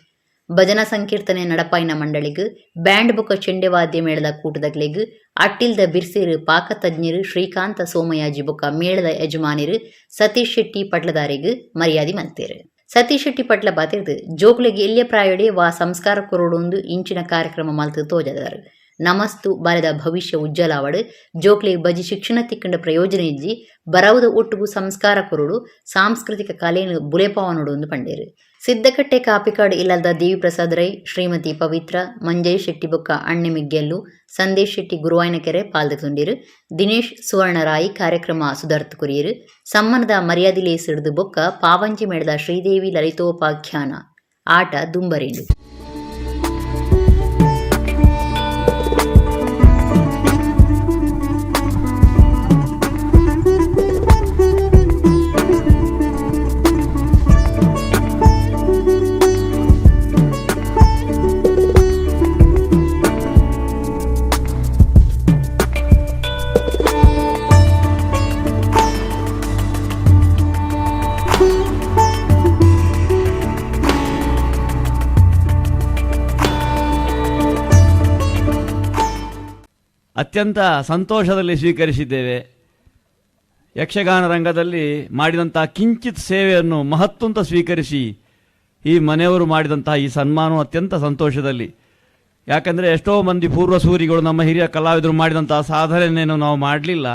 ಭಜನಾ ಸಂಕೀರ್ತನೆ ನಡಪಾಯಿನ ಮಂಡಳಿಗ್ ಬ್ಯಾಂಡ್ ಬೊಕ್ಕ ಚೆಂಡೆ ವಾದ್ಯ ಮೇಳದ ಕೂಟದಕ್ಲೆಗ್ ಅಟ್ಟಿಲ್ದ ಬಿರ್ಸಿರು ಪಾಕ ತಜ್ಞರು ಶ್ರೀಕಾಂತ ಸೋಮಯಾಜಿ ಬೊಕ್ಕ ಮೇಳದ ಯಜಮಾನಿರು ಸತೀಶ್ ಶೆಟ್ಟಿ ಪಟ್ಲದಾರಿಗ್ ಮರ್ಯಾದೆ ಮಲ್ತೇರು. ಸತೀಶ್ ಶೆಟ್ಟಿ ಪಟ್ಲ ಬಾತಿರ್ದು ಜೋಕ್ಲೆಗ್ ಎಲ್ಯ ಪ್ರಾಯಡೆ ವಾ ಸಂಸ್ಕಾರ ಕೊರೊಡೊಂದು ಇಂಚಿನ ಕಾರ್ಯಕ್ರಮ ಮಲ್ತು ತೋಜದಾರು. ನಮಸ್ತು ಬಾಲ್ಯದ ಭವಿಷ್ಯ ಉಜ್ವಲಾವಡು ಜೋಕ್ಲೆಗ್ ಬಜಿ ಶಿಕ್ಷಣ ತಿಕ್ಕಂಡ ಪ್ರಯೋಜನ ಇಜ್ಜಿ, ಬರವುದ ಒಟ್ಟುಗು ಸಂಸ್ಕಾರ ಕೊರಡು ಸಾಂಸ್ಕೃತಿಕ ಕಲೆಯನ್ನು ಬುಲೆಪಾವನೋಡು ಒಂದು ಪಂಡೇರು. ಸಿದ್ದಕಟ್ಟೆ ಕಾಪಿಕಾಡು ಇಲ್ಲದ ದೇವಿ ಪ್ರಸಾದ್ ರೈ, ಶ್ರೀಮತಿ ಪವಿತ್ರ, ಮಂಜಯ್ ಶೆಟ್ಟಿ ಬೊಕ್ಕ ಅಣ್ಣೆ ಮಿಗ್ಗೆಲ್ಲು, ಸಂದೇಶ್ ಶೆಟ್ಟಿ ಗುರುವಾಯನಕೆರೆ ಪಾಲ್ದೆತೊಂಡಿರು. ದಿನೇಶ್ ಸುವರ್ಣರಾಯಿ ಕಾರ್ಯಕ್ರಮ ಸುಧಾರ್ತು ಕೊರಿಯರು. ಸಮ್ಮನದ ಮರ್ಯಾದೆ ಲೇಸಿಡ್ದು ಬೊಕ್ಕ ಪಾವಂಜಿ ಮೇಳದ ಶ್ರೀದೇವಿ ಲಲಿತೋಪಾಖ್ಯಾನ ಆಟ ದುಂಬರಿಂಡು. ಅತ್ಯಂತ ಸಂತೋಷದಲ್ಲಿ ಸ್ವೀಕರಿಸಿದ್ದೇವೆ. ಯಕ್ಷಗಾನ ರಂಗದಲ್ಲಿ ಮಾಡಿದಂಥ ಕಿಂಚಿತ್ ಸೇವೆಯನ್ನು ಮಹತ್ವಂತ ಸ್ವೀಕರಿಸಿ ಈ ಮನೆಯವರು ಮಾಡಿದಂಥ ಈ ಸನ್ಮಾನವು ಅತ್ಯಂತ ಸಂತೋಷದಲ್ಲಿ. ಯಾಕಂದರೆ ಎಷ್ಟೋ ಮಂದಿ ಪೂರ್ವಸೂರಿಗಳು ನಮ್ಮ ಹಿರಿಯ ಕಲಾವಿದರು ಮಾಡಿದಂಥ ಸಾಧನೆಯನ್ನು ನಾವು ಮಾಡಲಿಲ್ಲ.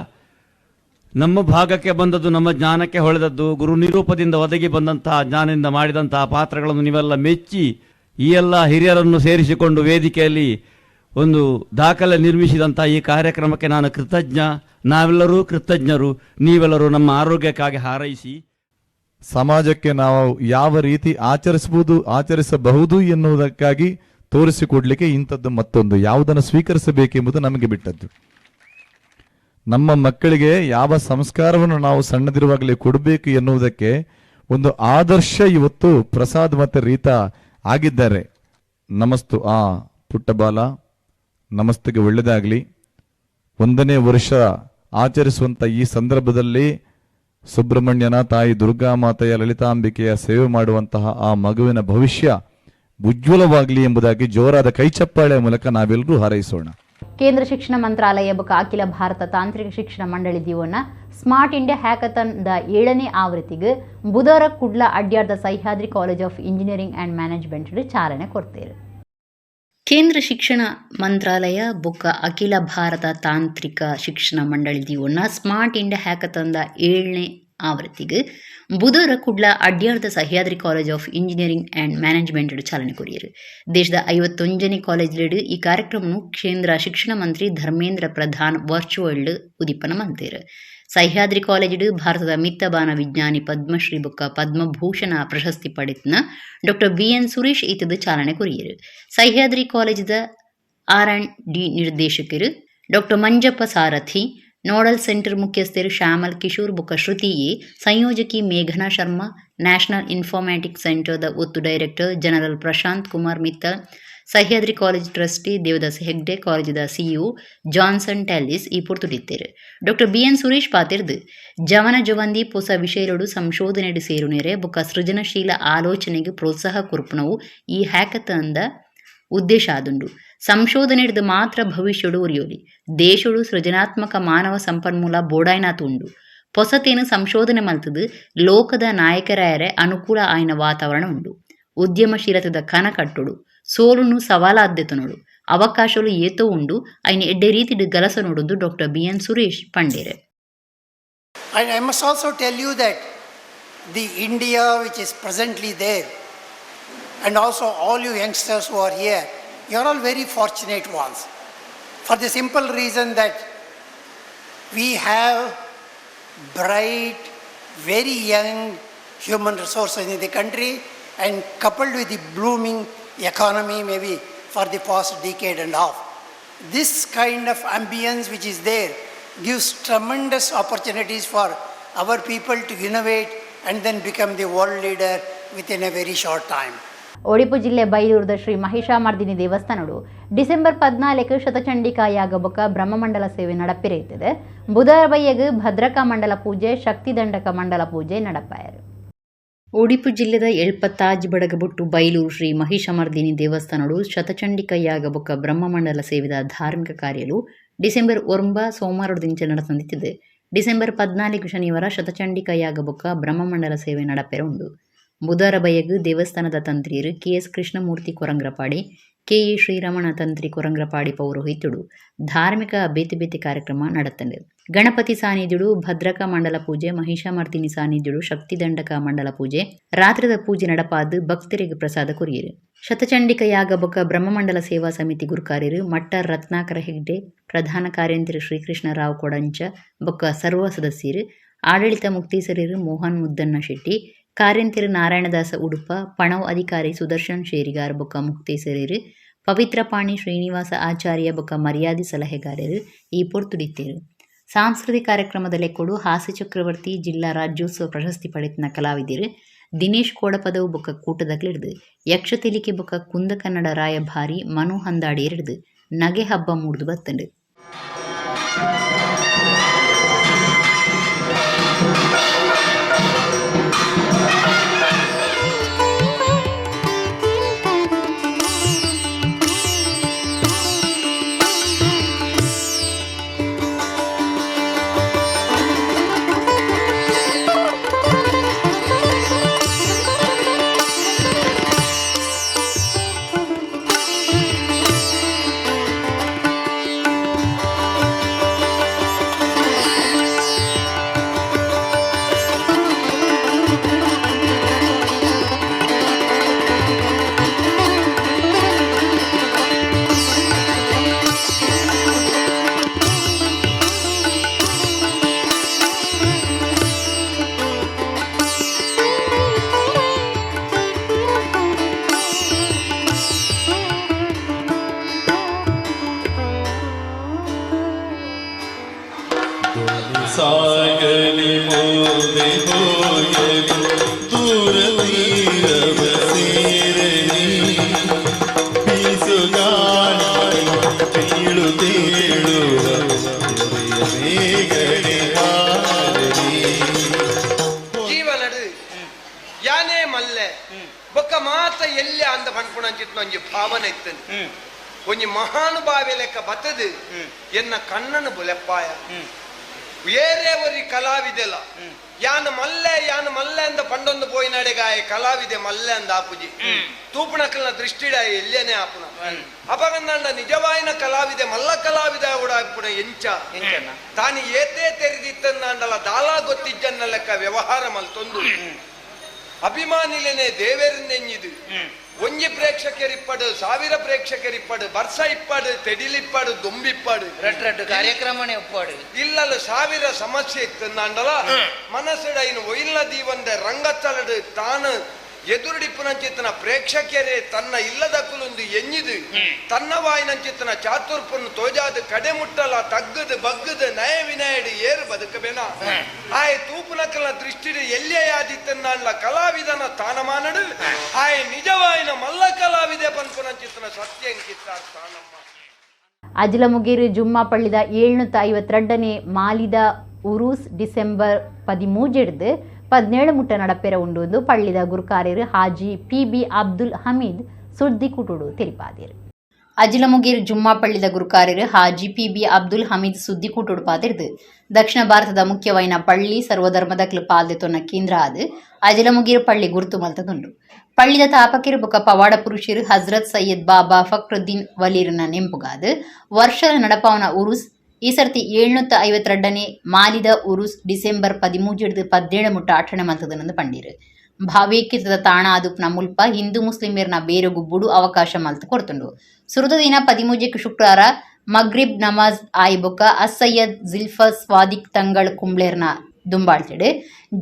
ನಮ್ಮ ಭಾಗಕ್ಕೆ ಬಂದದ್ದು, ನಮ್ಮ ಜ್ಞಾನಕ್ಕೆ ಹೊಳೆದದ್ದು, ಗುರು ನಿರೂಪದಿಂದ ಒದಗಿ ಬಂದಂತಹ ಜ್ಞಾನದಿಂದ ಮಾಡಿದಂತಹ ಪಾತ್ರಗಳನ್ನು ನೀವೆಲ್ಲ ಮೆಚ್ಚಿ ಈ ಎಲ್ಲ ಹಿರಿಯರನ್ನು ಸೇರಿಸಿಕೊಂಡು ವೇದಿಕೆಯಲ್ಲಿ ಒಂದು ದಾಖಲೆ ನಿರ್ಮಿಸಿದಂಥ ಈ ಕಾರ್ಯಕ್ರಮಕ್ಕೆ ನಾನು ಕೃತಜ್ಞ. ನಾವೆಲ್ಲರೂ ಕೃತಜ್ಞರು. ನೀವೆಲ್ಲರೂ ನಮ್ಮ ಆರೋಗ್ಯಕ್ಕಾಗಿ ಹಾರೈಸಿ. ಸಮಾಜಕ್ಕೆ ನಾವು ಯಾವ ರೀತಿ ಆಚರಿಸಬಹುದು ಎನ್ನುವುದಕ್ಕಾಗಿ ತೋರಿಸಿಕೊಡ್ಲಿಕ್ಕೆ ಇಂಥದ್ದು ಮತ್ತೊಂದು ಯಾವುದನ್ನು ಸ್ವೀಕರಿಸಬೇಕೆಂಬುದು ನಮಗೆ ಬಿಟ್ಟದ್ದು. ನಮ್ಮ ಮಕ್ಕಳಿಗೆ ಯಾವ ಸಂಸ್ಕಾರವನ್ನು ನಾವು ಸಣ್ಣದಿರುವಾಗಲೇ ಕೊಡಬೇಕು ಎನ್ನುವುದಕ್ಕೆ ಒಂದು ಆದರ್ಶ ಇವತ್ತು ಪ್ರಸಾದ್ ಮತ್ತು ರೀತಾ ಆಗಿದ್ದಾರೆ. ನಮಸ್ತು ಆ ಪುಟ್ಟ ಬಾಲ, ನಮಸ್ತೆಗೆ ಒಳ್ಳೆಯದಾಗಲಿ. 1ನೇ ವರ್ಷ ಆಚರಿಸುವಂಥ ಈ ಸಂದರ್ಭದಲ್ಲಿ ಸುಬ್ರಹ್ಮಣ್ಯನ ತಾಯಿ ದುರ್ಗಾ ಮಾತೆಯ ಲಲಿತಾಂಬಿಕೆಯ ಸೇವೆ ಮಾಡುವಂತಹ ಆ ಮಗುವಿನ ಭವಿಷ್ಯ ಉಜ್ವಲವಾಗಲಿ ಎಂಬುದಾಗಿ ಜೋರಾದ ಕೈಚಪ್ಪಾಳೆಯ ಮೂಲಕ ನಾವೆಲ್ಲರೂ ಹಾರೈಸೋಣ. ಕೇಂದ್ರ ಶಿಕ್ಷಣ ಮಂತ್ರಾಲಯ ಬೊಕ ಅಖಿಲ ಭಾರತ ತಾಂತ್ರಿಕ ಶಿಕ್ಷಣ ಮಂಡಳಿ ದಿವನ್ನ smart India hackathon the 7ನೇ ಆವೃತ್ತಿಗೆ ಬುಧವಾರ ಕುಡ್ಲ ಅಡ್ಯಾರ್ದ Sahyadri college of engineering and management ಚಾಲನೆ ಕೊಡ್ತೇರು. ಕೇಂದ್ರ ಶಿಕ್ಷಣ ಮಂತ್ರಾಲಯ ಬೊಕ್ಕ ಅಖಿಲ ಭಾರತ ತಾಂತ್ರಿಕ ಶಿಕ್ಷಣ ಮಂಡಳಿ ದಿವನ್ನ smart India hackathon the 7ನೇ ಆವೃತ್ತಿಗೆ ಬುಧವಾರ ಕುಡ್ಲ ಅಡ್ಯಾರ್ದ Sahyadri college of engineering and management ಚಾಲನೆ ಕೊರಿಯರು. ದೇಶದ 51ನೇ ಕಾಲೇಜ್ ಲೇಡು ಈ ಕಾರ್ಯಕ್ರಮವನ್ನು ಕೇಂದ್ರ ಶಿಕ್ಷಣ ಮಂತ್ರಿ ಧರ್ಮೇಂದ್ರ ಪ್ರಧಾನ್ ವರ್ಚುವಲ್ ಉದಿಪನ ಮಂತೇರು. ಸಹ್ಯಾದ್ರಿ ಕಾಲೇಜಿಡು ಭಾರತದ ಮಿತ್ತಬಾನ ವಿಜ್ಞಾನಿ ಪದ್ಮಶ್ರೀ ಬೊಕ್ಕ ಪದ್ಮಭೂಷಣ ಪ್ರಶಸ್ತಿ ಪಡೆತನ ಡಾಕ್ಟರ್ ಬಿ.ಎನ್. ಸುರೇಶ್ ಇತದ ಚಾಲನೆ ಕೊರಿಯರು. ಸಹ್ಯಾದ್ರಿ ಕಾಲೇಜಿದ ಆರ್&ಡಿ ನಿರ್ದೇಶಕರು ಡಾಕ್ಟರ್ ಮಂಜಪ್ಪ ಸಾರಥಿ, ನೋಡಲ್ ಸೆಂಟರ್ ಮುಖ್ಯಸ್ಥರು ಶ್ಯಾಮಲ್ ಕಿಶೋರ್ ಬೊಕ್ಕ ಶ್ರುತಿ ಎ, ಸಂಯೋಜಕಿ ಮೇಘನಾ ಶರ್ಮಾ, ನ್ಯಾಷನಲ್ ಇನ್ಫಾರ್ಮ್ಯಾಟಿಕ್ಸ್ ಸೆಂಟರ್ದ ಒತ್ತು director general Prashant Kumar Mittal, Sahyadri college trustee Devadas Hegde, ಕಾಲೇಜಿದ CEO Johnson ಟ್ಯಾಲಿಸ್ ಈ ಪೊರ್ತುಡಿತ್ತೇರು. ಡಾಕ್ಟರ್ ಬಿ.ಎನ್. ಸುರೇಶ್ ಪಾತಿರ್ದು ಜವನ ಜವಂದಿ ಪೊಸ ವಿಷಯಲೋಡು ಸಂಶೋಧನೆಡು ಸೇರುನೇರೆ ಬೊಕ್ಕ ಸೃಜನಶೀಲ ಆಲೋಚನೆಗೆ ಪ್ರೋತ್ಸಾಹ ಕೊರ್ಪುನವು ಈ ಹ್ಯಾಕಥಾನ್ದ ಉದ್ದೇಶ ಆದುಂಡು. ಸಂಶೋಧನೆಡ್ದು ಮಾತ್ರ ಭವಿಷ್ಯಡು ಒರಿಯೋಲಿ, ದೇಶಡು ಸೃಜನಾತ್ಮಕ ಮಾನವ ಸಂಪನ್ಮೂಲ ಬೋಡಾಯ್ನಾತು ಉಂಡು. ಪೊಸತೇನು ಸಂಶೋಧನೆ ಮಲ್ತದು ಲೋಕದ ನಾಯಕರಾಯರೆ ಅನುಕೂಲ ಆಯ್ನ ವಾತಾವರಣ ಉಂಡು. ಉದ್ಯಮಶೀಲತೆದ ಕನ ಕಟ್ಟುಡು, ಸೋಲುನು ಸವಾಲಾದ್ದೆತನೋಡು, ಅವಕಾಶಲು ಏತೋ ಉಂಡು, ಐನ ಎಡ್ಡೆ ರೀತಿಡು ಗಲಸ ನೋಡುಂದು ಡಾಕ್ಟರ್ ಬಿ.ಎನ್. ಸುರೇಶ್ ಪಂಡೇರೆ. And I must also tell you that the India which is presently there, and also all you youngsters who are here, you are all very fortunate ones. For the simple reason that we have bright, very young human resources in the country, and coupled with the blooming economy maybe for the past decade and a half. This kind of ambience which is there gives tremendous opportunities for our people to innovate and then become the world leader within a very short time. Odipu ಜಿಲ್ಲೆ ಬೈಲೂರದ ಶ್ರೀ ಮಹಿಷಾಮರ್ದಿನಿ ದೇವಸ್ಥಾನಡು ಡಿಸೆಂಬರ್ 14 ಶತಚಂಡಿಕಾ ಯಾಗ ಬೊಕ್ಕ ಬ್ರಹ್ಮಮಂಡಲ ಸೇವೆ ನಡಪಿರೈತದೆ. ಬುಧವಾರ ಬಯ್ಯಗ್ ಭದ್ರಕಾ ಮಂಡಲ ಪೂಜೆ, ಶಕ್ತಿ ದಂಡಕ ಮಂಡಲ ಪೂಜೆ ನಡಪಾಯರು. ಒಡಿಪು ಜಿಲ್ಲೆದ ಎಳ್ಪತ್ತಾಜಿ ಬಡಗಬೊಟ್ಟು ಬೈಲೂರು ಶ್ರೀ ಮಹಿಷಮರ್ದಿನಿ ದೇವಸ್ಥಾನಡು ಶತಚಂಡಿಕಾ ಯಾಗ ಬೊಕ್ಕ ಬ್ರಹ್ಮಮಂಡಲ ಸೇವೆದ ಧಾರ್ಮಿಕ ಕಾರ್ಯಲು ಡಿಸೆಂಬರ್ 9 ಸೋಮವಾರದಿಂಚ ನಡತಂದಿತ್ತಿದೆ. ಡಿಸೆಂಬರ್ 14 ಶನಿವಾರ ಶತಚಂಡಿಕಾ ಯಾಗ ಬೊಕ್ಕ ಬ್ರಹ್ಮಮಂಡಲ ಸೇವೆ ನಡಪೆರ ಉಂಡು. ಬುಧವಾರ ಬಯ್ಯಗ್ ದೇವಸ್ಥಾನದ ತಂತ್ರಿಯರು ಕೆ.ಎಸ್. ಕೃಷ್ಣಮೂರ್ತಿ ಕೊರಂಗ್ರಪಾಡಿ, ಕೆ.ಎ. ಶ್ರೀರಮಣ ತಂತ್ರಿ ಕೊರಂಗ್ರಪಾಡಿ ಪೌರೋಹಿತ್ಯಡು ಧಾರ್ಮಿಕ ಬೇತೆ ಬೇತೆ ಕಾರ್ಯಕ್ರಮ ನಡತಂಡು. ಗಣಪತಿ ಸಾನ್ನಿಧ್ಯಡು ಭದ್ರಕಾ ಮಂಡಲ ಪೂಜೆ, ಮಹಿಷಾಮರ್ದಿನಿ ಸಾನ್ನಿಧ್ಯಡು ಶಕ್ತಿ ದಂಡಕ ಮಂಡಲ ಪೂಜೆ, ರಾತ್ರಿದ ಪೂಜೆ ನಡಪಾದು ಭಕ್ತರಿಗೆ ಪ್ರಸಾದ ಕೊರಿಯರು. ಶತಚಂಡಿಕ ಯಾಗ ಬೊಕ್ಕ ಬ್ರಹ್ಮಮಂಡಲ ಸೇವಾ ಸಮಿತಿ ಗುರುಕಾರ್ಯರು ಮಟ್ಟ ರತ್ನಾಕರ ಹೆಗ್ಡೆ, ಪ್ರಧಾನ ಕಾರ್ಯಂತರು ಶ್ರೀಕೃಷ್ಣ ರಾವ್ ಕೊಡಂಚ ಬೊಕ್ಕ ಸರ್ವ ಸದಸ್ಯರು, ಆಡಳಿತ ಮುಕ್ತೇಸರರು ಮೋಹನ್ ಮುದ್ದಣ್ಣ ಶೆಟ್ಟಿ, ಕಾರ್ಯಂತೆರು ನಾರಾಯಣದಾಸ ಉಡುಪ, ಪಣವು ಅಧಿಕಾರಿ ಸುದರ್ಶನ್ ಶೇರಿಗಾರ್ ಬೊಕ್ಕ ಮುಕ್ತೇಸರರು ಪವಿತ್ರ ಪಾಣಿ ಶ್ರೀನಿವಾಸ ಆಚಾರ್ಯ ಬೊಕ್ಕ ಮರ್ಯಾದೆ ಸಲಹೆಗಾರರು ಈ ಪೊರ್ತುಡಿತ್ತೇರು. ಸಾಂಸ್ಕೃತಿಕ ಕಾರ್ಯಕ್ರಮದ ಲೆಕ್ಕೊಡು ಹಾಸ್ಯ ಚಕ್ರವರ್ತಿ ಜಿಲ್ಲಾ ರಾಜ್ಯೋತ್ಸವ ಪ್ರಶಸ್ತಿ ಪಡೆತನ ಕಲಾವಿದರು ದಿನೇಶ್ ಕೋಡಪದವು ಬೊಕ್ಕ ಕೂಟದಕ್ಲಿಡ್ದು ಯಕ್ಷ ತೆಲಿಕೆ ಬೊಕ್ಕ ಕುಂದ ಕನ್ನಡ ರಾಯಭಾರಿ ಮನು ಹಂದಾಡಿಯರಿಡ್ದು ನಗೆ ಹಬ್ಬ ಮೂಡ್ದು ಬತ್ತಂಡು. ಸಾಗಲಿ ಮುಂದೆ ಹೋಗಲಿ ದೂರ ತೀರವ ಸೇರಲಿ, ಬೀಸುಗಾಳಿ ಬೀಳು ತೇಳುವ ಮೇಗಡೆ ಹಾರಲಿ. ಜೀವನಡು ಯಾನೇ ಮಲ್ಲೆ ಬೊಕ್ಕ ಮಾತ ಎಲ್ಲೆ ಅಂದ ಪನ್ಪುಣಂಚಿತ್ ಒಂಜಿ ಭಾವನೆ ಇತ್ತನು. ಒಂಜಿ ಮಹಾನುಭಾವಿ ಲೆಕ್ಕ ಬತ್ತದು ಎನ್ನ ಕಣ್ಣನು ಬುಲೆಪ್ಪಾಯ ಏರೇ ಒರಿ ಕಲಾವಿದೆಲ ಯಾನ ಮಲ್ಲೆ ಯಾನ ಮಲ್ಲೆ ಅಂದ ಪಂಡೊಂದು ಪೋಯಿನಡೆಗಾಯ ಕಲಾವಿದೆ ಮಲ್ಲೆ ಅಂದ ಆಪುಜಿ ತೂಪುಣಕಲ್ನ ದೃಷ್ಟಿಡ ಎಲ್ಲೇನೆ ಆಪುನ ಅಪಗಂದಂಡ ನಿಜವಾಯಿನ ಕಲಾವಿದೆ ಮಲ್ಲ ಕಲಾವಿದ ಕೂಡ ಆಪುನ ಎಂಚ ತಾನು ಏತೇ ತೆರೆದಿತ್ತಂದಾಂಡಲ ದಾಲಾ ಗೊತ್ತಿಜ್ಜನ್ನ ಲೆಕ್ಕ ವ್ಯವಹಾರ ಮಲ್ತೊಂದು ಅಭಿಮಾನಿಲೇನೆ ದೇವೇರನ್ನೆಂಜಿದು ಒಂಜಿ ಪ್ರೇಕ್ಷಕರಿಪ್ಪಡು ಸಾವಿರ ಪ್ರೇಕ್ಷಕರಿಪ್ಪಡು ಬರ್ಸ ಇಪ್ಪಡು ತೆಡಿಲಿಪ್ಪಡು ದೊಂಬಿಪ್ಪಡು ರಡ್ ರಡ್ ಕಾರ್ಯಕ್ರಮನೇ ಒಪ್ಪಾಡು ಇಲ್ಲಲ್ಲ ಸಾವಿರ ಸಮಸ್ಯೆ ಇತ್ತು ಅಂಡಲ ಮನಸ್ಸಿಡ ಇನ್ನು ಒಯ್ಲ ದೀವಂದೆ ರಂಗಸ್ಥಳಡು ತಾನು ಎದುರುಡಿಪ್ಪುನಂಚಿತ್ತನ ಪ್ರೇಕ್ಷಕರೇ ತನ್ನ ಇಲ್ಲದ ಕುಲೊಂದು ಎಂಜಿದು ತನ್ನ ವಾಯಿನಂಚಿತ್ತನ ಚಾತುರ್ಪನ್ನು ತೋಜಾದು ಕಡೆ ಮುಟ್ಟಲ ತಗ್ಗದು ಬಗ್ಗದು ನಯ ವಿನಯಡು ಏರು ಬದುಕಬೇನ ಆಯ್ ತೂಪುನಕಲ ದೃಷ್ಟಿಡು ಎಲ್ಲೇ ಆದಿತ್ತನ್ನ ಕಲಾವಿದನ ತಾನಮಾನಡು ಆಯ್ ನಿಜವಾಯಿನ ಮಲ್ಲ ಕಲಾವಿದೆ ಪನ್ಪುನಂಚಿತ್ತನ ಸತ್ಯ ಅಂಕಿತ್ತ ತಾನಮ್ಮ. ಅಜಿಲಮುಗೇರು ಜುಮ್ಮಾ ಪಳ್ಳಿದ 752ನೇ ಮಾಲಿದ ಉರೂಸ್ ಡಿಸೆಂಬರ್ 13 17 ಮುಟ್ಟ ನಡಪೆರ ಉಂಡು ಪಳ್ಳಿದ ಗುರುಕಾರ್ಯರು ಹಾಜಿ ಪಿ.ಬಿ. ಅಬ್ದುಲ್ ಹಮೀದ್ ಸುದ್ದಿ ಕುಟುಡು ತೆರಿಪಾದಿರು. ಅಜಿಲಮುಗೇರು ಜುಮ್ಮಾ ಪಳ್ಳಿದ ಗುರುಕಾರ್ಯರು ಹಾಜಿ ಪಿ.ಬಿ. ಅಬ್ದುಲ್ ಹಮೀದ್ ಸುದ್ದಿ ಕೂಟುಡು ಪಾದಿರ್ದು. ದಕ್ಷಿಣ ಭಾರತದ ಮುಖ್ಯವಾಯಿನ ಪಳ್ಳಿ ಸರ್ವಧರ್ಮದ ಪಾಲ್ದೆ ತೊನ್ನ ಕೇಂದ್ರ ಆದ್ ಅಜಿಲಮುಗೇರು ಪಳ್ಳಿ ಗುರುತು ಮಲ್ತದುಂಡು. ಪಳ್ಳಿದ ತಾಪಕಿರು ಬೊಕ ಪವಾಡ ಪುರುಷರು ಹಜ್ರತ್ ಸೈಯದ್ ಬಾಬಾ ಫಕ್ರುದ್ದೀನ್ ವಲೀರ್ನ ನೆಂಪುಗಾದ್ ವರ್ಷದ ನಡಪಾವನ ಉರುಸ್ ಈ ಸರ್ತಿ 752ನೇ ಮಾಲಿದ ಉರುಸ್ ಡಿಸೆಂಬರ್ 13 17 ಮುಟ್ಟ ಆಚರಣೆ ಮಲ್ತದನಂದು ಪಂಡೀರು. ಭಾವೇಕಿತದ ತಾಣ ಆದುಪ್ನ ಮುಲ್ಪ ಹಿಂದೂ ಮುಸ್ಲಿಮರ್ನ ಬೇರೊಗು ಬುಡು ಅವಕಾಶ ಮಲ್ತು ಕೊಡ್ತುಂಡು. ಸುರುತ ದಿನ 13 ಶುಕ್ರವಾರ ಮಗ್ರಿಬ್ ನಮಾಜ್ ಆಯ್ ಬೊಕ್ಕ ಅಸಯ್ಯದ್ ಜಿಲ್ಫ ಸ್ವಾದಿಕ್ ತಂಗಳ್ ಕುಂಬ್ಳೆರ್ನ ದುಂಬಾಳ್ತಿಡು.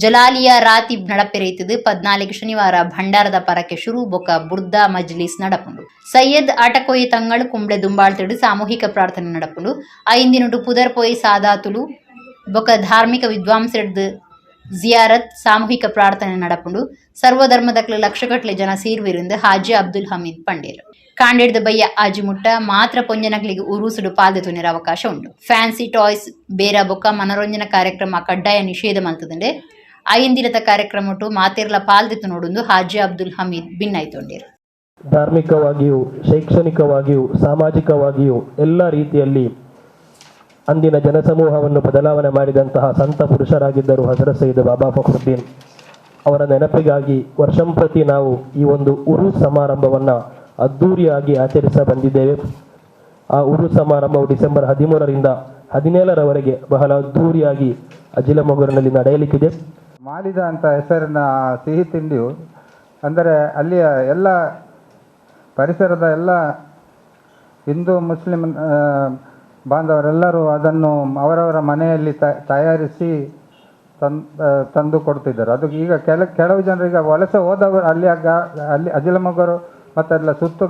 ಜಲಾಲಿಯ ರಾತಿಬ್ ನಡಪೆರೈತದು 14 ಶನಿವಾರ ಭಂಡಾರದ ಪರಕೆ ಶುರು ಬೊಕ ಬುರ್ದಾ ಮಜ್ಲಿಸ್ ನಡಪುಂಡು. ಸೈಯದ್ ಆಟಕೋಯಿ ತಂಗಳ್ ಕುಂಬ್ಳೆ ದುಂಬಾಳ್ತಿಡು ಸಾಮೂಹಿಕ ಪ್ರಾರ್ಥನೆ ನಡಪುಂಡು. ಐಂದಿನುಟು ಪುದರ್ಪೋಯಿ ಸಾದಾತುಲು ಬೊಕ ಧಾರ್ಮಿಕ ವಿದ್ವಾಂಸೆಡ್ದು ಜಿಯಾರತ್ ಸಾಮೂಹಿಕ ಪ್ರಾರ್ಥನೆ ನಡಪುಂಡು. ಸರ್ವಧರ್ಮದಕ್ಲು ಲಕ್ಷಗಟ್ಲೆ ಜನ ಸೀರ್ವಿருந்து ಹಾಜಿ ಅಬ್ದುಲ್ ಹಮೀದ್ ಪಂಡೇರು. ಕಾಂಡೆಡ್ದ ಬಯ್ಯ ಆಜಿಮುಟ್ಟ ಮಾತ್ರ ಪೊಂಜನಕ್ಲಿಗೆ ಉರುಸುಡು ಪಾಲ್ದೆ ತುನಿರ ಅವಕಾಶ ಉಂಡು. ಫ್ಯಾನ್ಸಿ ಟಾಯ್ಸ್ ಬೇರ ಬೊಕ್ಕ ಮನೋರಂಜನಾ ಕಾರ್ಯಕ್ರಮ ಕಡ್ಡಾಯ ನಿಷೇಧ ಮಲ್ತದಂಡೆ. ಐಂದಿನದ ಕಾರ್ಯಕ್ರಮಟು ಮಾತೆರ್ಲ ಪಾಲ್ದಿತ್ತು ನೋಡುಂದು ಹಾಜಿ ಅಬ್ದುಲ್ ಹಮೀದ್ ಭಿನ್ನಾಯ್ತೊಂಡೇರು. ಧಾರ್ಮಿಕವಾಗಿಯೂ ಶೈಕ್ಷಣಿಕವಾಗಿಯೂ ಸಾಮಾಜಿಕವಾಗಿಯೂ ಎಲ್ಲ ರೀತಿಯಲ್ಲಿ ಅಂದಿನ ಜನಸಮೂಹವನ್ನು ಬದಲಾವಣೆ ಮಾಡಿದಂತಹ ಸಂತ ಪುರುಷರಾಗಿದ್ದರು ಹಜರತ್ ಸೈಯದ್ ಬಾಬಾ ಫಕ್ರುದ್ದೀನ್ ಅವರ ನೆನಪಿಗಾಗಿ ವರ್ಷಂಪ್ರತಿ ನಾವು ಈ ಒಂದು ಉರು ಸಮಾರಂಭವನ್ನು ಅದ್ಧೂರಿಯಾಗಿ ಆಚರಿಸ ಬಂದಿದ್ದೇವೆ. ಆ ಉರು ಸಮಾರಂಭವು ಡಿಸೆಂಬರ್ 13ರಿಂದ 17ರವರೆಗೆ ಬಹಳ ಅದ್ಧೂರಿಯಾಗಿ ಅಜಿಲಮೊಗರಿನಲ್ಲಿ ನಡೆಯಲಿಕ್ಕಿದೆ. ಮಾಲಿದ ಅಂತ ಹೆಸರಿನ ಸಿಹಿ ತಿಂಡಿಯು ಅಂದರೆ ಅಲ್ಲಿಯ ಎಲ್ಲ ಪರಿಸರದ ಎಲ್ಲ ಹಿಂದೂ ಮುಸ್ಲಿಂ ಬಾಂಧವರೆಲ್ಲರೂ ಅದನ್ನು ಅವರವರ ಮನೆಯಲ್ಲಿ ತಯಾರಿಸಿ ತಂದು ಕೊಡ್ತಿದ್ದರು. ಅದು ಈಗ ಕೆಲವು ಜನರಿಗೆ ವಲಸೆ ಹೋದವರು ಅಲ್ಲಿ ಅಲ್ಲಿ ಅಜಿಲಮೊಗರು ಮತ್ತು ಎಲ್ಲ ಸುತ್ತು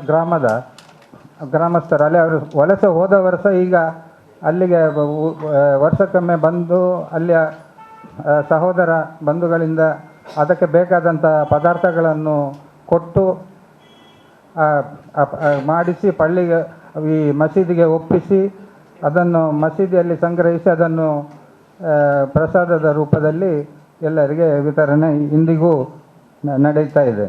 ಗ್ರಾಮದ ಗ್ರಾಮಸ್ಥರು ಅಲ್ಲಿ ಅವರು ವಲಸೆ ಹೋದವರು ಸಹ ಈಗ ಅಲ್ಲಿಗೆ ವರ್ಷಕ್ಕೊಮ್ಮೆ ಬಂದು ಅಲ್ಲಿಯ ಸಹೋದರ ಬಂಧುಗಳಿಂದ ಅದಕ್ಕೆ ಬೇಕಾದಂಥ ಪದಾರ್ಥಗಳನ್ನು ಕೊಟ್ಟು ಮಾಡಿಸಿ ಪಳ್ಳಿಗೆ ಈ ಮಸೀದಿಗೆ ಒಪ್ಪಿಸಿ ಅದನ್ನು ಮಸೀದಿಯಲ್ಲಿ ಸಂಗ್ರಹಿಸಿ ಅದನ್ನು ಪ್ರಸಾದದ ರೂಪದಲ್ಲಿ ಎಲ್ಲರಿಗೆ ವಿತರಣೆ ಇಂದಿಗೂ ನಡೆಯುತ್ತಾ ಇದೆ.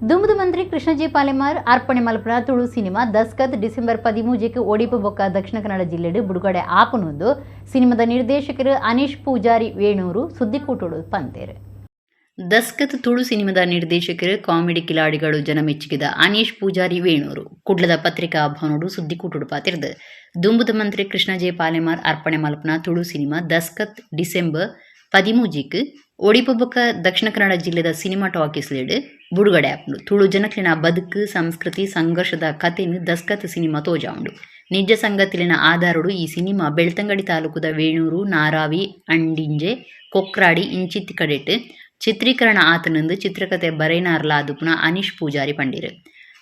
ದುಂಬುದು ಮಂತ್ರಿ ಕೃಷ್ಣಜಿ ಪಾಲೆಮಾರ್ ಅರ್ಪಣೆ ಮಲ್ಪನ ತುಳು ಸಿನಿಮಾ ದಸ್ಕತ್ ಡಿಸೆಂಬರ್ 13ಕ್ಕೆ ಒಡಿಪು ಬೊಕ್ಕ ದಕ್ಷಿಣ ಕನ್ನಡ ಜಿಲ್ಲೆಡು ಬಿಡುಗಡೆ ಆಪುನೊಂದು ಸಿನಿಮಾದ ನಿರ್ದೇಶಕರು ಅನೀಶ್ ಪೂಜಾರಿ ವೇಣೂರು ಸುದ್ದಿಕೂಟುಡು ಪಂತೇರು. ದಸ್ಕತ್ ತುಳು ಸಿನಿಮಾದ ನಿರ್ದೇಶಕರು ಕಾಮಿಡಿ ಕಿಲಾಡಿಗಳು ಜನಮೆಚ್ಚುಗಿದ ಅನೀಶ್ ಪೂಜಾರಿ ವೇಣೂರು ಕುಡ್ಲದ ಪತ್ರಿಕಾ ಭವನೋಡು ಸುದ್ದಿಕೂಟುಡು ಪಾತಿರ್ದು. ದುಂಬುದ ಮಂತ್ರಿ ಕೃಷ್ಣಜೆ ಪಾಲೆಮಾರ್ ಅರ್ಪಣೆ ಮಲ್ಪನ ತುಳು ಸಿನಿಮಾ ದಸ್ಕತ್ ಡಿಸೆಂಬರ್ 13ಕ್ಕೆ ಒಡಿಪು ಬೊಕ್ಕ ದಕ್ಷಿಣ ಕನ್ನಡ ಜಿಲ್ಲೆದ ಸಿನಿಮಾ ಟಾಕೀಸ್ ಲೇಡ್ ಬುಡುಗಡೆ ಆಪುಂಡು. ತುಳು ಜನಕ್ಲಿನ ಬದುಕು ಸಂಸ್ಕೃತಿ ಸಂಘರ್ಷದ ಕಥೆನು ದಸ್ಕತ್ ಸಿನಿಮಾ ತೋಜಾವುಂಡು. ನಿಜ ಸಂಗತಿಲಿನ ಆಧಾರಡು ಈ ಸಿನಿಮಾ ಬೆಳ್ತಂಗಡಿ ತಾಲೂಕುದ ವೇಣೂರು, ನಾರಾವಿ, ಅಂಡಿಂಜೆ, ಕೊಕ್ರಾಡಿ ಇಂಚಿತ್ತಿ ಕಡೆಟ್ ಚಿತ್ರೀಕರಣ ಆತನಂದು ಚಿತ್ರಕಥೆ ಬರೇನಾರ್ಲಾದುಪುನ ಅನೀಶ್ ಪೂಜಾರಿ ಪಂಡಿರು.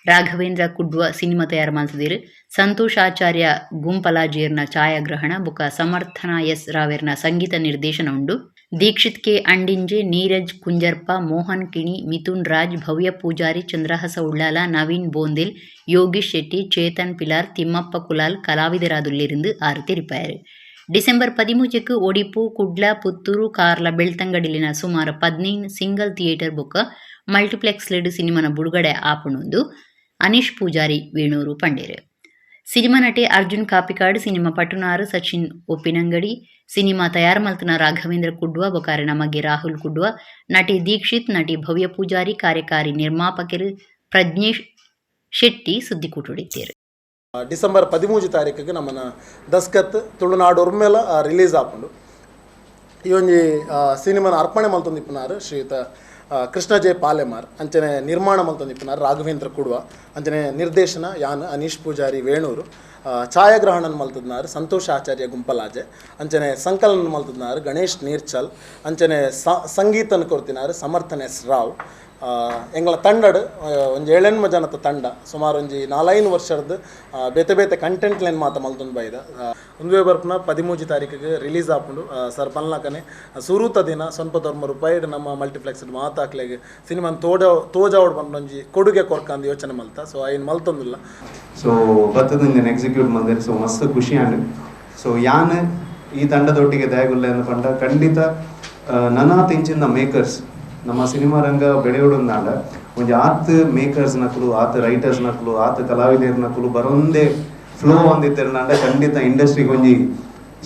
ರಾಘವೇಂದ್ರ ಕುಡ್ವ ಸಿನಿಮಾ ತಯಾರು ಮಲ್ತದಿರು. ಸಂತೋಷ್ ಆಚಾರ್ಯ ಗುಂಪಲಾಜೇರ್ನ ಛಾಯಾಗ್ರಹಣ ಬುಕ ಸಮರ್ಥನಾ ಎಸ್ ರಾವೇರ್ನ ಸಂಗೀತ ನಿರ್ದೇಶನ ಉಂಡು. ದೀಕ್ಷಿತ್ ಕೆ ಅಂಡಿಂಜೆ, ನೀರಜ್ ಕುಂಜರ್ಪ, ಮೋಹನ್ ಕಿಣಿ, ಮಿಥುನ್ ರಾಜ್, ಭವ್ಯ ಪೂಜಾರಿ, ಚಂದ್ರಹಸ ಉಳ್ಳಾಲ, ನವೀನ್ ಬೋಂದಿಲ್, ಯೋಗೀಶ್ ಶೆಟ್ಟಿ, ಚೇತನ್ ಪಿಲಾರ್, ತಿಮ್ಮಪ್ಪ ಕುಲಾಲ್ ಕಲಾವಿದರಾದುಲ್ಲಿருந்து ಆರು ತೆರಿಪಾಯರು. ಡಿಸೆಂಬರ್ 13ಕ್ಕೆ ಒಡಿಪು, ಕುಡ್ಲ, ಪುತ್ತೂರು, ಕಾರ್ಲ, ಬೆಳ್ತಂಗಡಿಲಿನ ಸುಮಾರು 15 ಸಿಂಗಲ್ ಥಿಯೇಟರ್ ಬೊಕ್ಕ ಮಲ್ಟಿಪ್ಲೆಕ್ಸ್ ಲೆಡ್ ಸಿನಿಮಾನ ಬುಡುಗಡೆ ಆಪುಣೊಂದು ಅನೀಶ್ ಪೂಜಾರಿ ವೇಣೂರು ಪಂಡೇರು. ಸಿನಿಮಾ ನಟೆ ಅರ್ಜುನ್ ಕಾಪಿಕಾಡ್, ಸಿನಿಮಾ ಪಟುನಾರು ಸಚಿನ್ ಒಪ್ಪಿನಂಗಡಿ, ಸಿನಿಮಾ ತಯಾರು ಮಲ್ತನ ರಾಘವೇಂದ್ರ ಕುಡ್ವ ಬೊಕಾರಿನ ಮಗೆ ರಾಹುಲ್ ಕುಡ್ವ, ನಟಿ ದೀಕ್ಷಿತ್, ನಟಿ ಭವ್ಯ ಪೂಜಾರಿ, ಕಾರ್ಯಕಾರಿ ನಿರ್ಮಾಪಕರು ಪ್ರಜ್ಞೇಶ್ ಶೆಟ್ಟಿ ಸುದ್ದಿಕೂಟುಡಿದ್ದೇರು. ಡಿಸೆಂಬರ್ 13 ತಾರೀಕಿಗೆ ನಮ್ಮನ್ನ ದಸ್ಕತ್ ತುಳುನಾಡು ಒರ್ಮೆಲ ರಿಲೀಸ್ ಆಪುಂಡು. ಈ ಒಂಜಿ ಸಿನಿಮಾನ ಅರ್ಪಣೆ ಮಲ್ತೊಂದಿಪ್ಪುನಾರು ಶ್ರೀಯುತ ಕೃಷ್ಣ ಜೆ ಪಾಲೆಮಾರ್, ಅಂಚನೆ ನಿರ್ಮಾಣ ಮಲ್ತೊಂದಿಪ್ಪುನಾರು ರಾಘವೇಂದ್ರ ಕುಡ್ವ, ಅಂಚನೆ ನಿರ್ದೇಶನ ಯಾನ್ ಅನೀಶ್ ಪೂಜಾರಿ ವೇಣೂರು, ಛಾಯಾಗ್ರಹಣನ ಮಲ್ತದ್ನಾರು ಸಂತೋಷ್ ಆಚಾರ್ಯ ಗುಂಪಲಾಜೆ, ಅಂಚನೆ ಸಂಕಲನ ಮಲ್ತದ್ನಾರು ಗಣೇಶ್ ನೀರ್ಚಲ್, ಅಂಚನೆ ಸಂಗೀತನ ಕೊರ್ತಿನಾರು ಸಮರ್ಥನ್ ಎಸ್ ರಾವ್. ಎಂಗಳ ತಂಡಡ್ ಒಂಜಿ ಏಳೆನ್ಮ ಜನತ ತಂಡ ಸುಮಾರು ಒಂಜಿ 4-5 ವರ್ಷದ ಬೇತೆ ಬೇತೆ ಕಂಟೆಂಟ್ ಲೈನ್ ಮಾತ ಮಲ್ತೊಂದು ಬೈದ. ಒಂದುವೇ ಬರ್ಪುನ 13 ತಾರೀಕಿಗೆ ರಿಲೀಸ್ ಆಪುಂಡು. ಸರ್ ಪಲ್ನಾಕನೆ ಸುರೂತ ದಿನ 9 ರೂಪಾಯಿ ನಮ್ಮ ಮಲ್ಟಿಪ್ಲೆಕ್ಸ್ ಮಾತಾಕ್ಲೆಗ್ ಸಿನಿಮಾನ್ ತೋಜಾವಡ್ ಬಂದೊಂಜಿ ಕೊಡುಗೆ ಕೊರ್ಕಂದು ಯೋಚನೆ ಮಲ್ತ. ಸೊ ಐನ್ ಮಲ್ತೊಂದಿಲ್ಲ. ಸೊ ಬತ್ತದ ಎಕ್ಸಿಕ್ಯೂಟ್ ಮಂದಿರ ಸೊ ಮಸ್ತ್ ಖುಷಿ ಆಂಡ್. ಸೊ ಯಾನ್ ಈ ತಂಡದೊಟ್ಟಿಗೆ ದಯಗುಲ್ಲ ಎಂದು ಪಂಡ ಖಂಡಿತ ನನಾತ್ ಇಂಚಿನ ಮೇಕರ್ಸ್ ನಮ್ಮ ಸಿನಿಮಾ ರಂಗ ಬೆಳೆಯೋಡೊಂದಾಂಡ ಒಂಜಿ ಆತ್ ಮೇಕರ್ಸ್ ನಕಲು, ಆತ್ ರೈಟರ್ಸ್ ನಕಲು, ಆತ್ ಕಲಾವಿದರ ನಕಲು ಬರೊಂದೇ ಫ್ಲೋ ಒಂದಿತ್ತಿರನಾಂಡ ಖಂಡಿತ ಇಂಡಸ್ಟ್ರಿಗೆ ಒಂಜಿ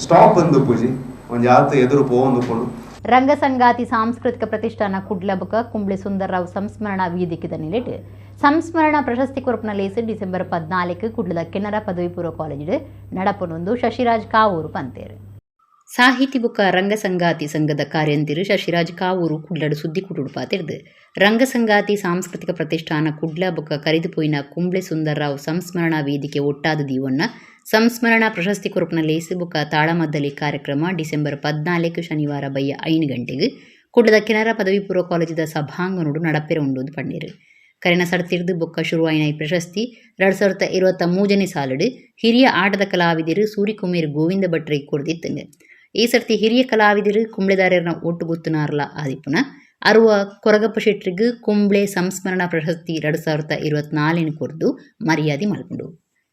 ಸ್ಟಾಪ್ ಒಂದು ಪೂಜಿ ಒಂಜಿ ಆತ್ ಎದುರು ಪೋವೊಂದು ಪೋಡು. ರಂಗಸಂಗಾತಿ ಸಾಂಸ್ಕೃತಿಕ ಪ್ರತಿಷ್ಠಾನ ಕುಡ್ಲಬುಕ ಕುಂಬ್ಳೆ ಸುಂದರರಾವ್ ಸಂಸ್ಮರಣಾ ವೇದಿಕೆದ ನಿಲೆಟ್ ಸಂಸ್ಮರಣಾ ಪ್ರಶಸ್ತಿ ಕೊರಪುನ ಲೇಸ್ ಡಿಸೆಂಬರ್ 14 ಕುಡ್ಲದ ಕೆನರಾ ಪದವಿ ಪೂರ್ವ ಕಾಲೇಜಿಡ್ ನಡಪನೊಂದು ಶಶಿರಾಜ್ ಕಾವೂರು ಪಂತೇರು. ಸಾಹಿತಿ ಬುಕ್ಕ ರಂಗಸಂಗಾತಿ ಸಂಘದ ಕಾರ್ಯಂತಿರು ಶಶಿರಾಜ್ ಕಾವೂರು ಕುಡ್ಲಡು ಸುದ್ದಿ ಕುಟುಡುಪಾತಿರ್ದು. ರಂಗಸಂಗಾತಿ ಸಾಂಸ್ಕೃತಿಕ ಪ್ರತಿಷ್ಠಾನ ಕುಡ್ಲ ಬುಕ್ಕ ಕರಿದುಪೋಯಿನ ಕುಂಬ್ಳೆ ಸುಂದರರಾವ್ ಸಂಸ್ಮರಣಾ ವೇದಿಕೆ ಒಟ್ಟಾದ ದೀವನ್ನ ಸಂಸ್ಮರಣಾ ಪ್ರಶಸ್ತಿ ಕೊರಪುನ ಲೇಸ್ ಬುಕ್ಕ ತಾಳಮದ್ದಲಿ ಕಾರ್ಯಕ್ರಮ ಡಿಸೆಂಬರ್ 14 ಶನಿವಾರ ಬಯ್ಯ 5 ಗಂಟೆಗೆ ಕುಡ್ಲದ ಕೆನರಾ ಪದವಿ ಪೂರ್ವ ಕಾಲೇಜಿದ ಸಭಾಂಗಣೋಡು ನಡಪೆರೆ ಉಂಡು ಪಣ್ಣೀರು. ಕರೆನ ಸಡ್ತಿರ್ದು ಬೊಕ್ಕ ಶುರುವಾಯಿನ ಈ ಪ್ರಶಸ್ತಿ 2023ನೇ ಸಾಲುಡು ಹಿರಿಯ ಆಟದ ಕಲಾವಿದರು ಸೂರಿಕುಮೇರ್ ಗೋವಿಂದ ಭಟ್ರಿಗೆ ಕೊಡ್ದಿತ್ತಂಗೆ. ಈ ಸರ್ತಿ ಹಿರಿಯ ಕಲಾವಿದರು ಕುಂಬ್ಳೆದಾರರನ್ನ ಒಟ್ಟುಗುತ್ತುನಾರ್ಲ ಆದಿಪುನ ಅರುವ ಕೊರಗಪ್ಪ ಶೆಟ್ರಿಗೆ ಕುಂಬ್ಳೆ ಸಂಸ್ಮರಣಾ ಪ್ರಶಸ್ತಿ 2024 ಕೊರ್ದು ಮರ್ಯಾದೆ ಮಲ್ಪುಂಡು.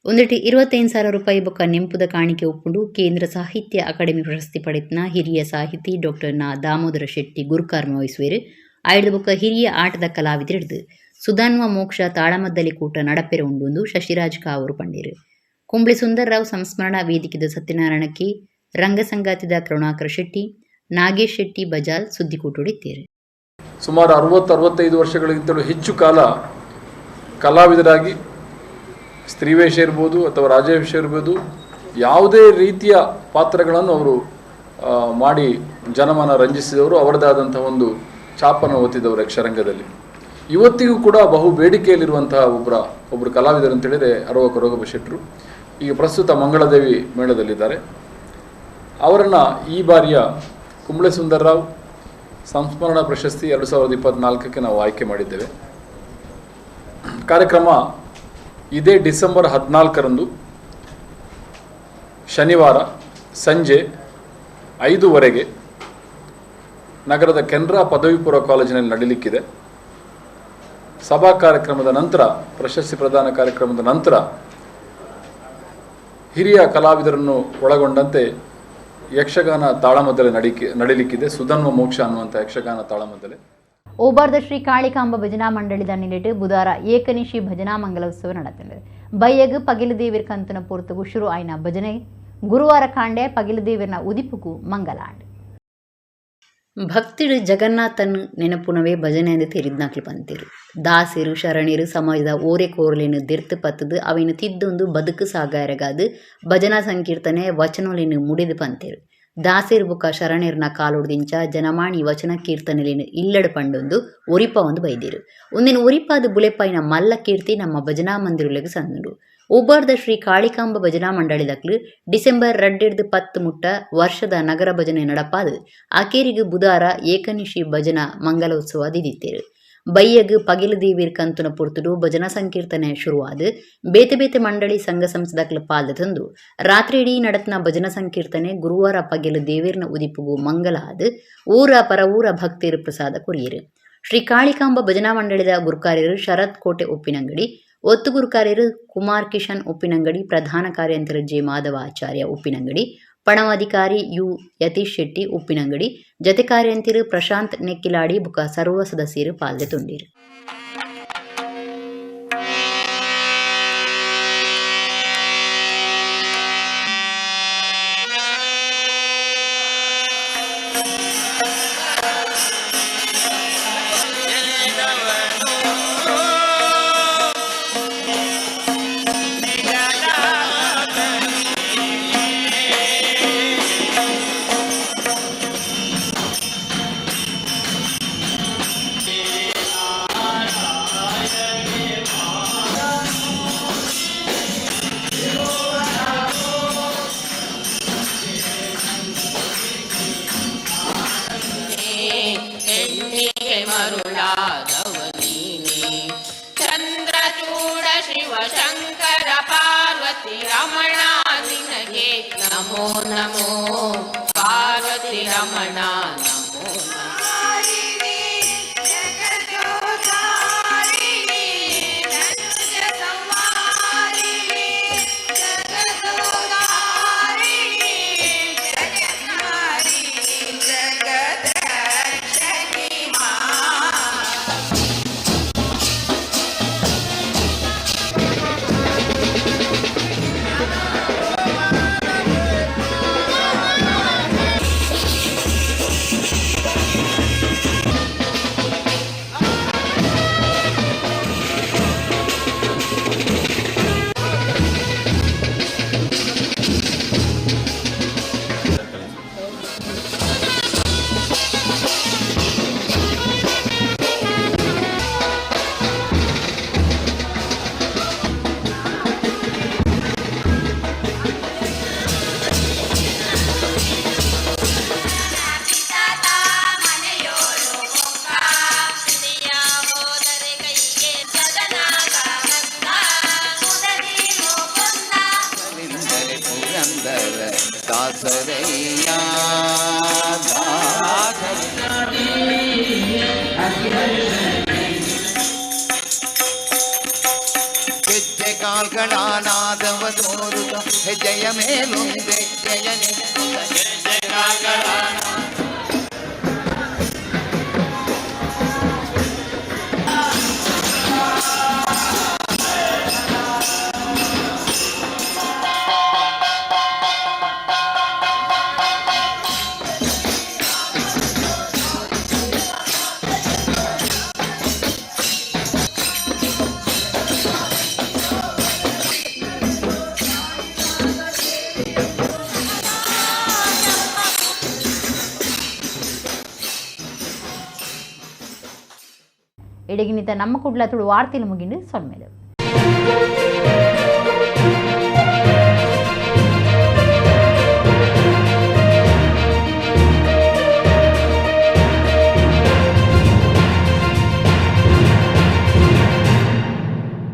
ಒಂದೆಟಿ 25,000 ರೂಪಾಯಿ ಬೊಕ್ಕ ನೆಂಪುದ ಕಾಣಿಕೆ ಒಪ್ಪುಂಡು. ಕೇಂದ್ರ ಸಾಹಿತ್ಯ ಅಕಾಡೆಮಿ ಪ್ರಶಸ್ತಿ ಪಡೆತನ ಹಿರಿಯ ಸಾಹಿತಿ ಡಾಕ್ಟರ್ ನಾ ದಾಮೋದರ ಶೆಟ್ಟಿ ಗುರುಕರ್ಮ ವಹಿಸುವೇರು. ಆಯ್ದ ಬೊಕ್ಕ ಹಿರಿಯ ಆಟದ ಕಲಾವಿದರಿಡ್ದು ಸುಧಾನ್ವ ಮೋಕ್ಷ ತಾಳಮದ್ದಲಿ ಕೂಟ ನಡಪೆರೆ ಉಂಡು ಶಶಿರಾಜ್ ಕಾವೂರು ಪಂಡೀರು. ಕುಂಬ್ಳೆ ಸುಂದರರಾವ್ ಸಂಸ್ಮರಣಾ ವೇದಿಕೆದ ಸತ್ಯನಾರಾಯಣ ಕೆ, ರಂಗಸಂಗಾತಿದ ಕರುಣಾಕರ ಶೆಟ್ಟಿ, ನಾಗೇಶ್ ಶೆಟ್ಟಿ ಬಜಾಲ್ ಸುದ್ದಿಕೂಟುಡಿತ್ತೀರು. ಸುಮಾರು 60-65 ವರ್ಷಗಳಿಗಿಂತಲೂ ಹೆಚ್ಚು ಕಾಲ ಕಲಾವಿದರಾಗಿ ಸ್ತ್ರೀವೇಷ ಇರ್ಬೋದು ಅಥವಾ ರಾಜವೇಷ ಇರ್ಬೋದು, ಯಾವುದೇ ರೀತಿಯ ಪಾತ್ರಗಳನ್ನು ಅವರು ಮಾಡಿ ಜನಮನ ರಂಜಿಸಿದವರು, ಅವರದೇ ಆದಂಥ ಒಂದು ಛಾಪನ್ನು ಒತ್ತಿದವರು ಯಕ್ಷರಂಗದಲ್ಲಿ. ಇವತ್ತಿಗೂ ಕೂಡ ಬಹು ಬೇಡಿಕೆಯಲ್ಲಿರುವಂತಹ ಒಬ್ಬರು ಕಲಾವಿದರು ಅಂತೇಳಿದರೆ ಅರುವ ಕೊರಗಪ್ಪ ಶೆಟ್ಟರು. ಈಗ ಪ್ರಸ್ತುತ ಮಂಗಳದೇವಿ ಮೇಳದಲ್ಲಿದ್ದಾರೆ. ಅವರನ್ನು ಈ ಬಾರಿಯ ಕುಂಬ್ಳೆ ಸುಂದರರಾವ್ ಸಂಸ್ಮರಣಾ ಪ್ರಶಸ್ತಿ 2024ಕ್ಕೆ ನಾವು ಆಯ್ಕೆ ಮಾಡಿದ್ದೇವೆ. ಕಾರ್ಯಕ್ರಮ ಇದೇ ಡಿಸೆಂಬರ್ 14ರಂದು ಶನಿವಾರ ಸಂಜೆ 5:30ಗೆ ನಗರದ ಕೆನರಾ ಪದವಿ ಪೂರ್ವ ಕಾಲೇಜಿನಲ್ಲಿ ನಡೀಲಿಕ್ಕಿದೆ. ಸಭಾ ಕಾರ್ಯಕ್ರಮದ ನಂತರ, ಪ್ರಶಸ್ತಿ ಪ್ರದಾನ ಕಾರ್ಯಕ್ರಮದ ನಂತರ ಹಿರಿಯ ಕಲಾವಿದರನ್ನು ಒಳಗೊಂಡಂತೆ ಯಕ್ಷಗಾನ ತಾಳಮದ್ದಲೆ ನಡೀಲಿಕ್ಕಿದೆ. ಸುಧನ್ವ ಮೋಕ್ಷ ಅನ್ನುವಂಥ ಯಕ್ಷಗಾನ ತಾಳಮದ್ದಲೆ. ಓಬಾರ್ದ ಶ್ರೀ ಕಾಳಿಕಾಂಬ ಭಜನಾ ಮಂಡಳಿದ ನಿಲೆಟ್ ಬುಧಾರ ಏಕನಿಶಿ ಭಜನಾ ಮಂಗಲೋತ್ಸವ ನಡೆತಂಡು. ಬಯ್ಯಗ್ ಪಗಿಲದೇವಿರ್ ಕಂತನ ಪೂರ್ತಗು ಶುರು ಆಯ್ನ ಭಜನೆ ಗುರುವಾರ ಕಾಂಡೆ ಪಗಿಲದೇವಿರ್ನ ಉದಿಪುಗು ಮಂಗಲಾಂಡ್. ಭಕ್ತಿಡು ಜಗನ್ನಾಥನ್ ನೆನಪುನವೇ ಭಜನೆ ಎಂದು ತೆರಿದ್ನಾಕ್ಲು ಪಂತಿರು. ದಾಸಿರು ಶರಣೀರು ಸಮಾಜದ ಓರೆ ಕೋರ್ಲೇನು ದಿರ್ತು ಪತ್ತದು ಅವಿನ ತಿದ್ದೊಂದು ಬದುಕು ಸಾಗಾರಗಾದು ಭಜನಾ ಸಂಕೀರ್ತನೆ ವಚನೋಲೇನು ಮುಡಿದು ಪಂತಿರು. ದಾಸಿರು ಬುಕ್ಕ ಶರಣೀರ್ನ ಕಾಲುಡ್ದಿಂಚ ಜನಮಾಣಿ ವಚನ ಕೀರ್ತನೆಲೇನು ಇಲ್ಲಡು ಪಂಡೊಂದು ಒರಿಪ ಒಂದು ಬೈದಿರು. ಒಂದಿನ ಒರಿಪಾದ ಬುಲೆಪಾಯಿನ ಮಲ್ಲ ಕೀರ್ತಿ ನಮ್ಮ ಭಜನಾ ಮಂದಿರುಲೆಗೆ ಸಂದುಂಡು. ಉಬಾರ್ದ ಶ್ರೀ ಕಾಳಿಕಾಂಬ ಭಜನಾ ಮಂಡಳಿದಕ್ಲು ಡಿಸೆಂಬರ್ 2-10 ಮುಟ್ಟ ವರ್ಷದ ನಗರ ಭಜನೆ ನಡಪಾದು ಆಕೇರಿಗೆ ಬುಧಾರ ಏಕನಿಶಿ ಭಜನಾ ಮಂಗಲೋತ್ಸವ ದಿದಿತ್ತೇರು. ಬಯ್ಯಗ್ ಪಗಿಲು ದೇವಿರ್ ಕಂತುನ ಪುರ್ತುಡು ಭಜನಾ ಸಂಕೀರ್ತನೆ ಶುರುವಾದ ಬೇತೆ ಬೇತೆ ಮಂಡಳಿ ಸಂಘ ಸಂಸ್ಥೆದಕ್ಲು ಪಾಲ್ದ ತಂದು ರಾತ್ರಿ ಇಡೀ ನಡತ್ನ ಭಜನಾ ಸಂಕೀರ್ತನೆ ಗುರುವಾರ ಪಗಿಲು ದೇವಿರ್ನ ಉದಿಪುಗು ಮಂಗಲ ಆದ ಊರ ಪರ ಊರ ಭಕ್ತಿರು ಪ್ರಸಾದ ಕೊರಿಯರು. ಶ್ರೀ ಕಾಳಿಕಾಂಬ ಭಜನಾ ಮಂಡಳಿದ ಗುರುಕಾರ್ಯರು ಶರತ್ ಕೋಟೆ ಉಪ್ಪಿನಂಗಡಿ, ಒತ್ತು ಗುರುಕಾರ್ಯರು ಕುಮಾರ್ ಕಿಶನ್ ಉಪ್ಪಿನಂಗಡಿ, ಪ್ರಧಾನ ಕಾರ್ಯಂತರು ಜೆ ಮಾಧವ ಆಚಾರ್ಯ ಉಪ್ಪಿನಂಗಡಿ, ಪಣವಾಧಿಕಾರಿ you Yatish Shetty Uppinangady, ಜತೆ ಕಾರ್ಯಂತಿರು ಪ್ರಶಾಂತ್ ನೆಕ್ಕಿಲಾಡಿ ಬುಕ ಸರ್ವ ಸದಸ್ಯರು ಪಾಲ್ದೆ ತುಂಡಿರು. ನಮೋ ನಮೋ ಪಾರ್ವತಿ ರಮಣ ನಮೋ. ಹೆಜ್ಜೆ ಕಾಲ್ಗಳಾನಾದವ ತೋರುತ ಹೆಜ್ಜೆಯ ಮೇಲೊಂದೆಜ್ಜೆಯ ಹೆಜ್ಜೆ ಕಾಲ್ಗಳ. ಇಡಗಿನಿತ ನಮ್ಮ ಕುಡ್ಲ ತುಳು ವಾರ್ತೆಲು ಮುಗಿಂಡು ಸೊನ್ಮೇಲೆ.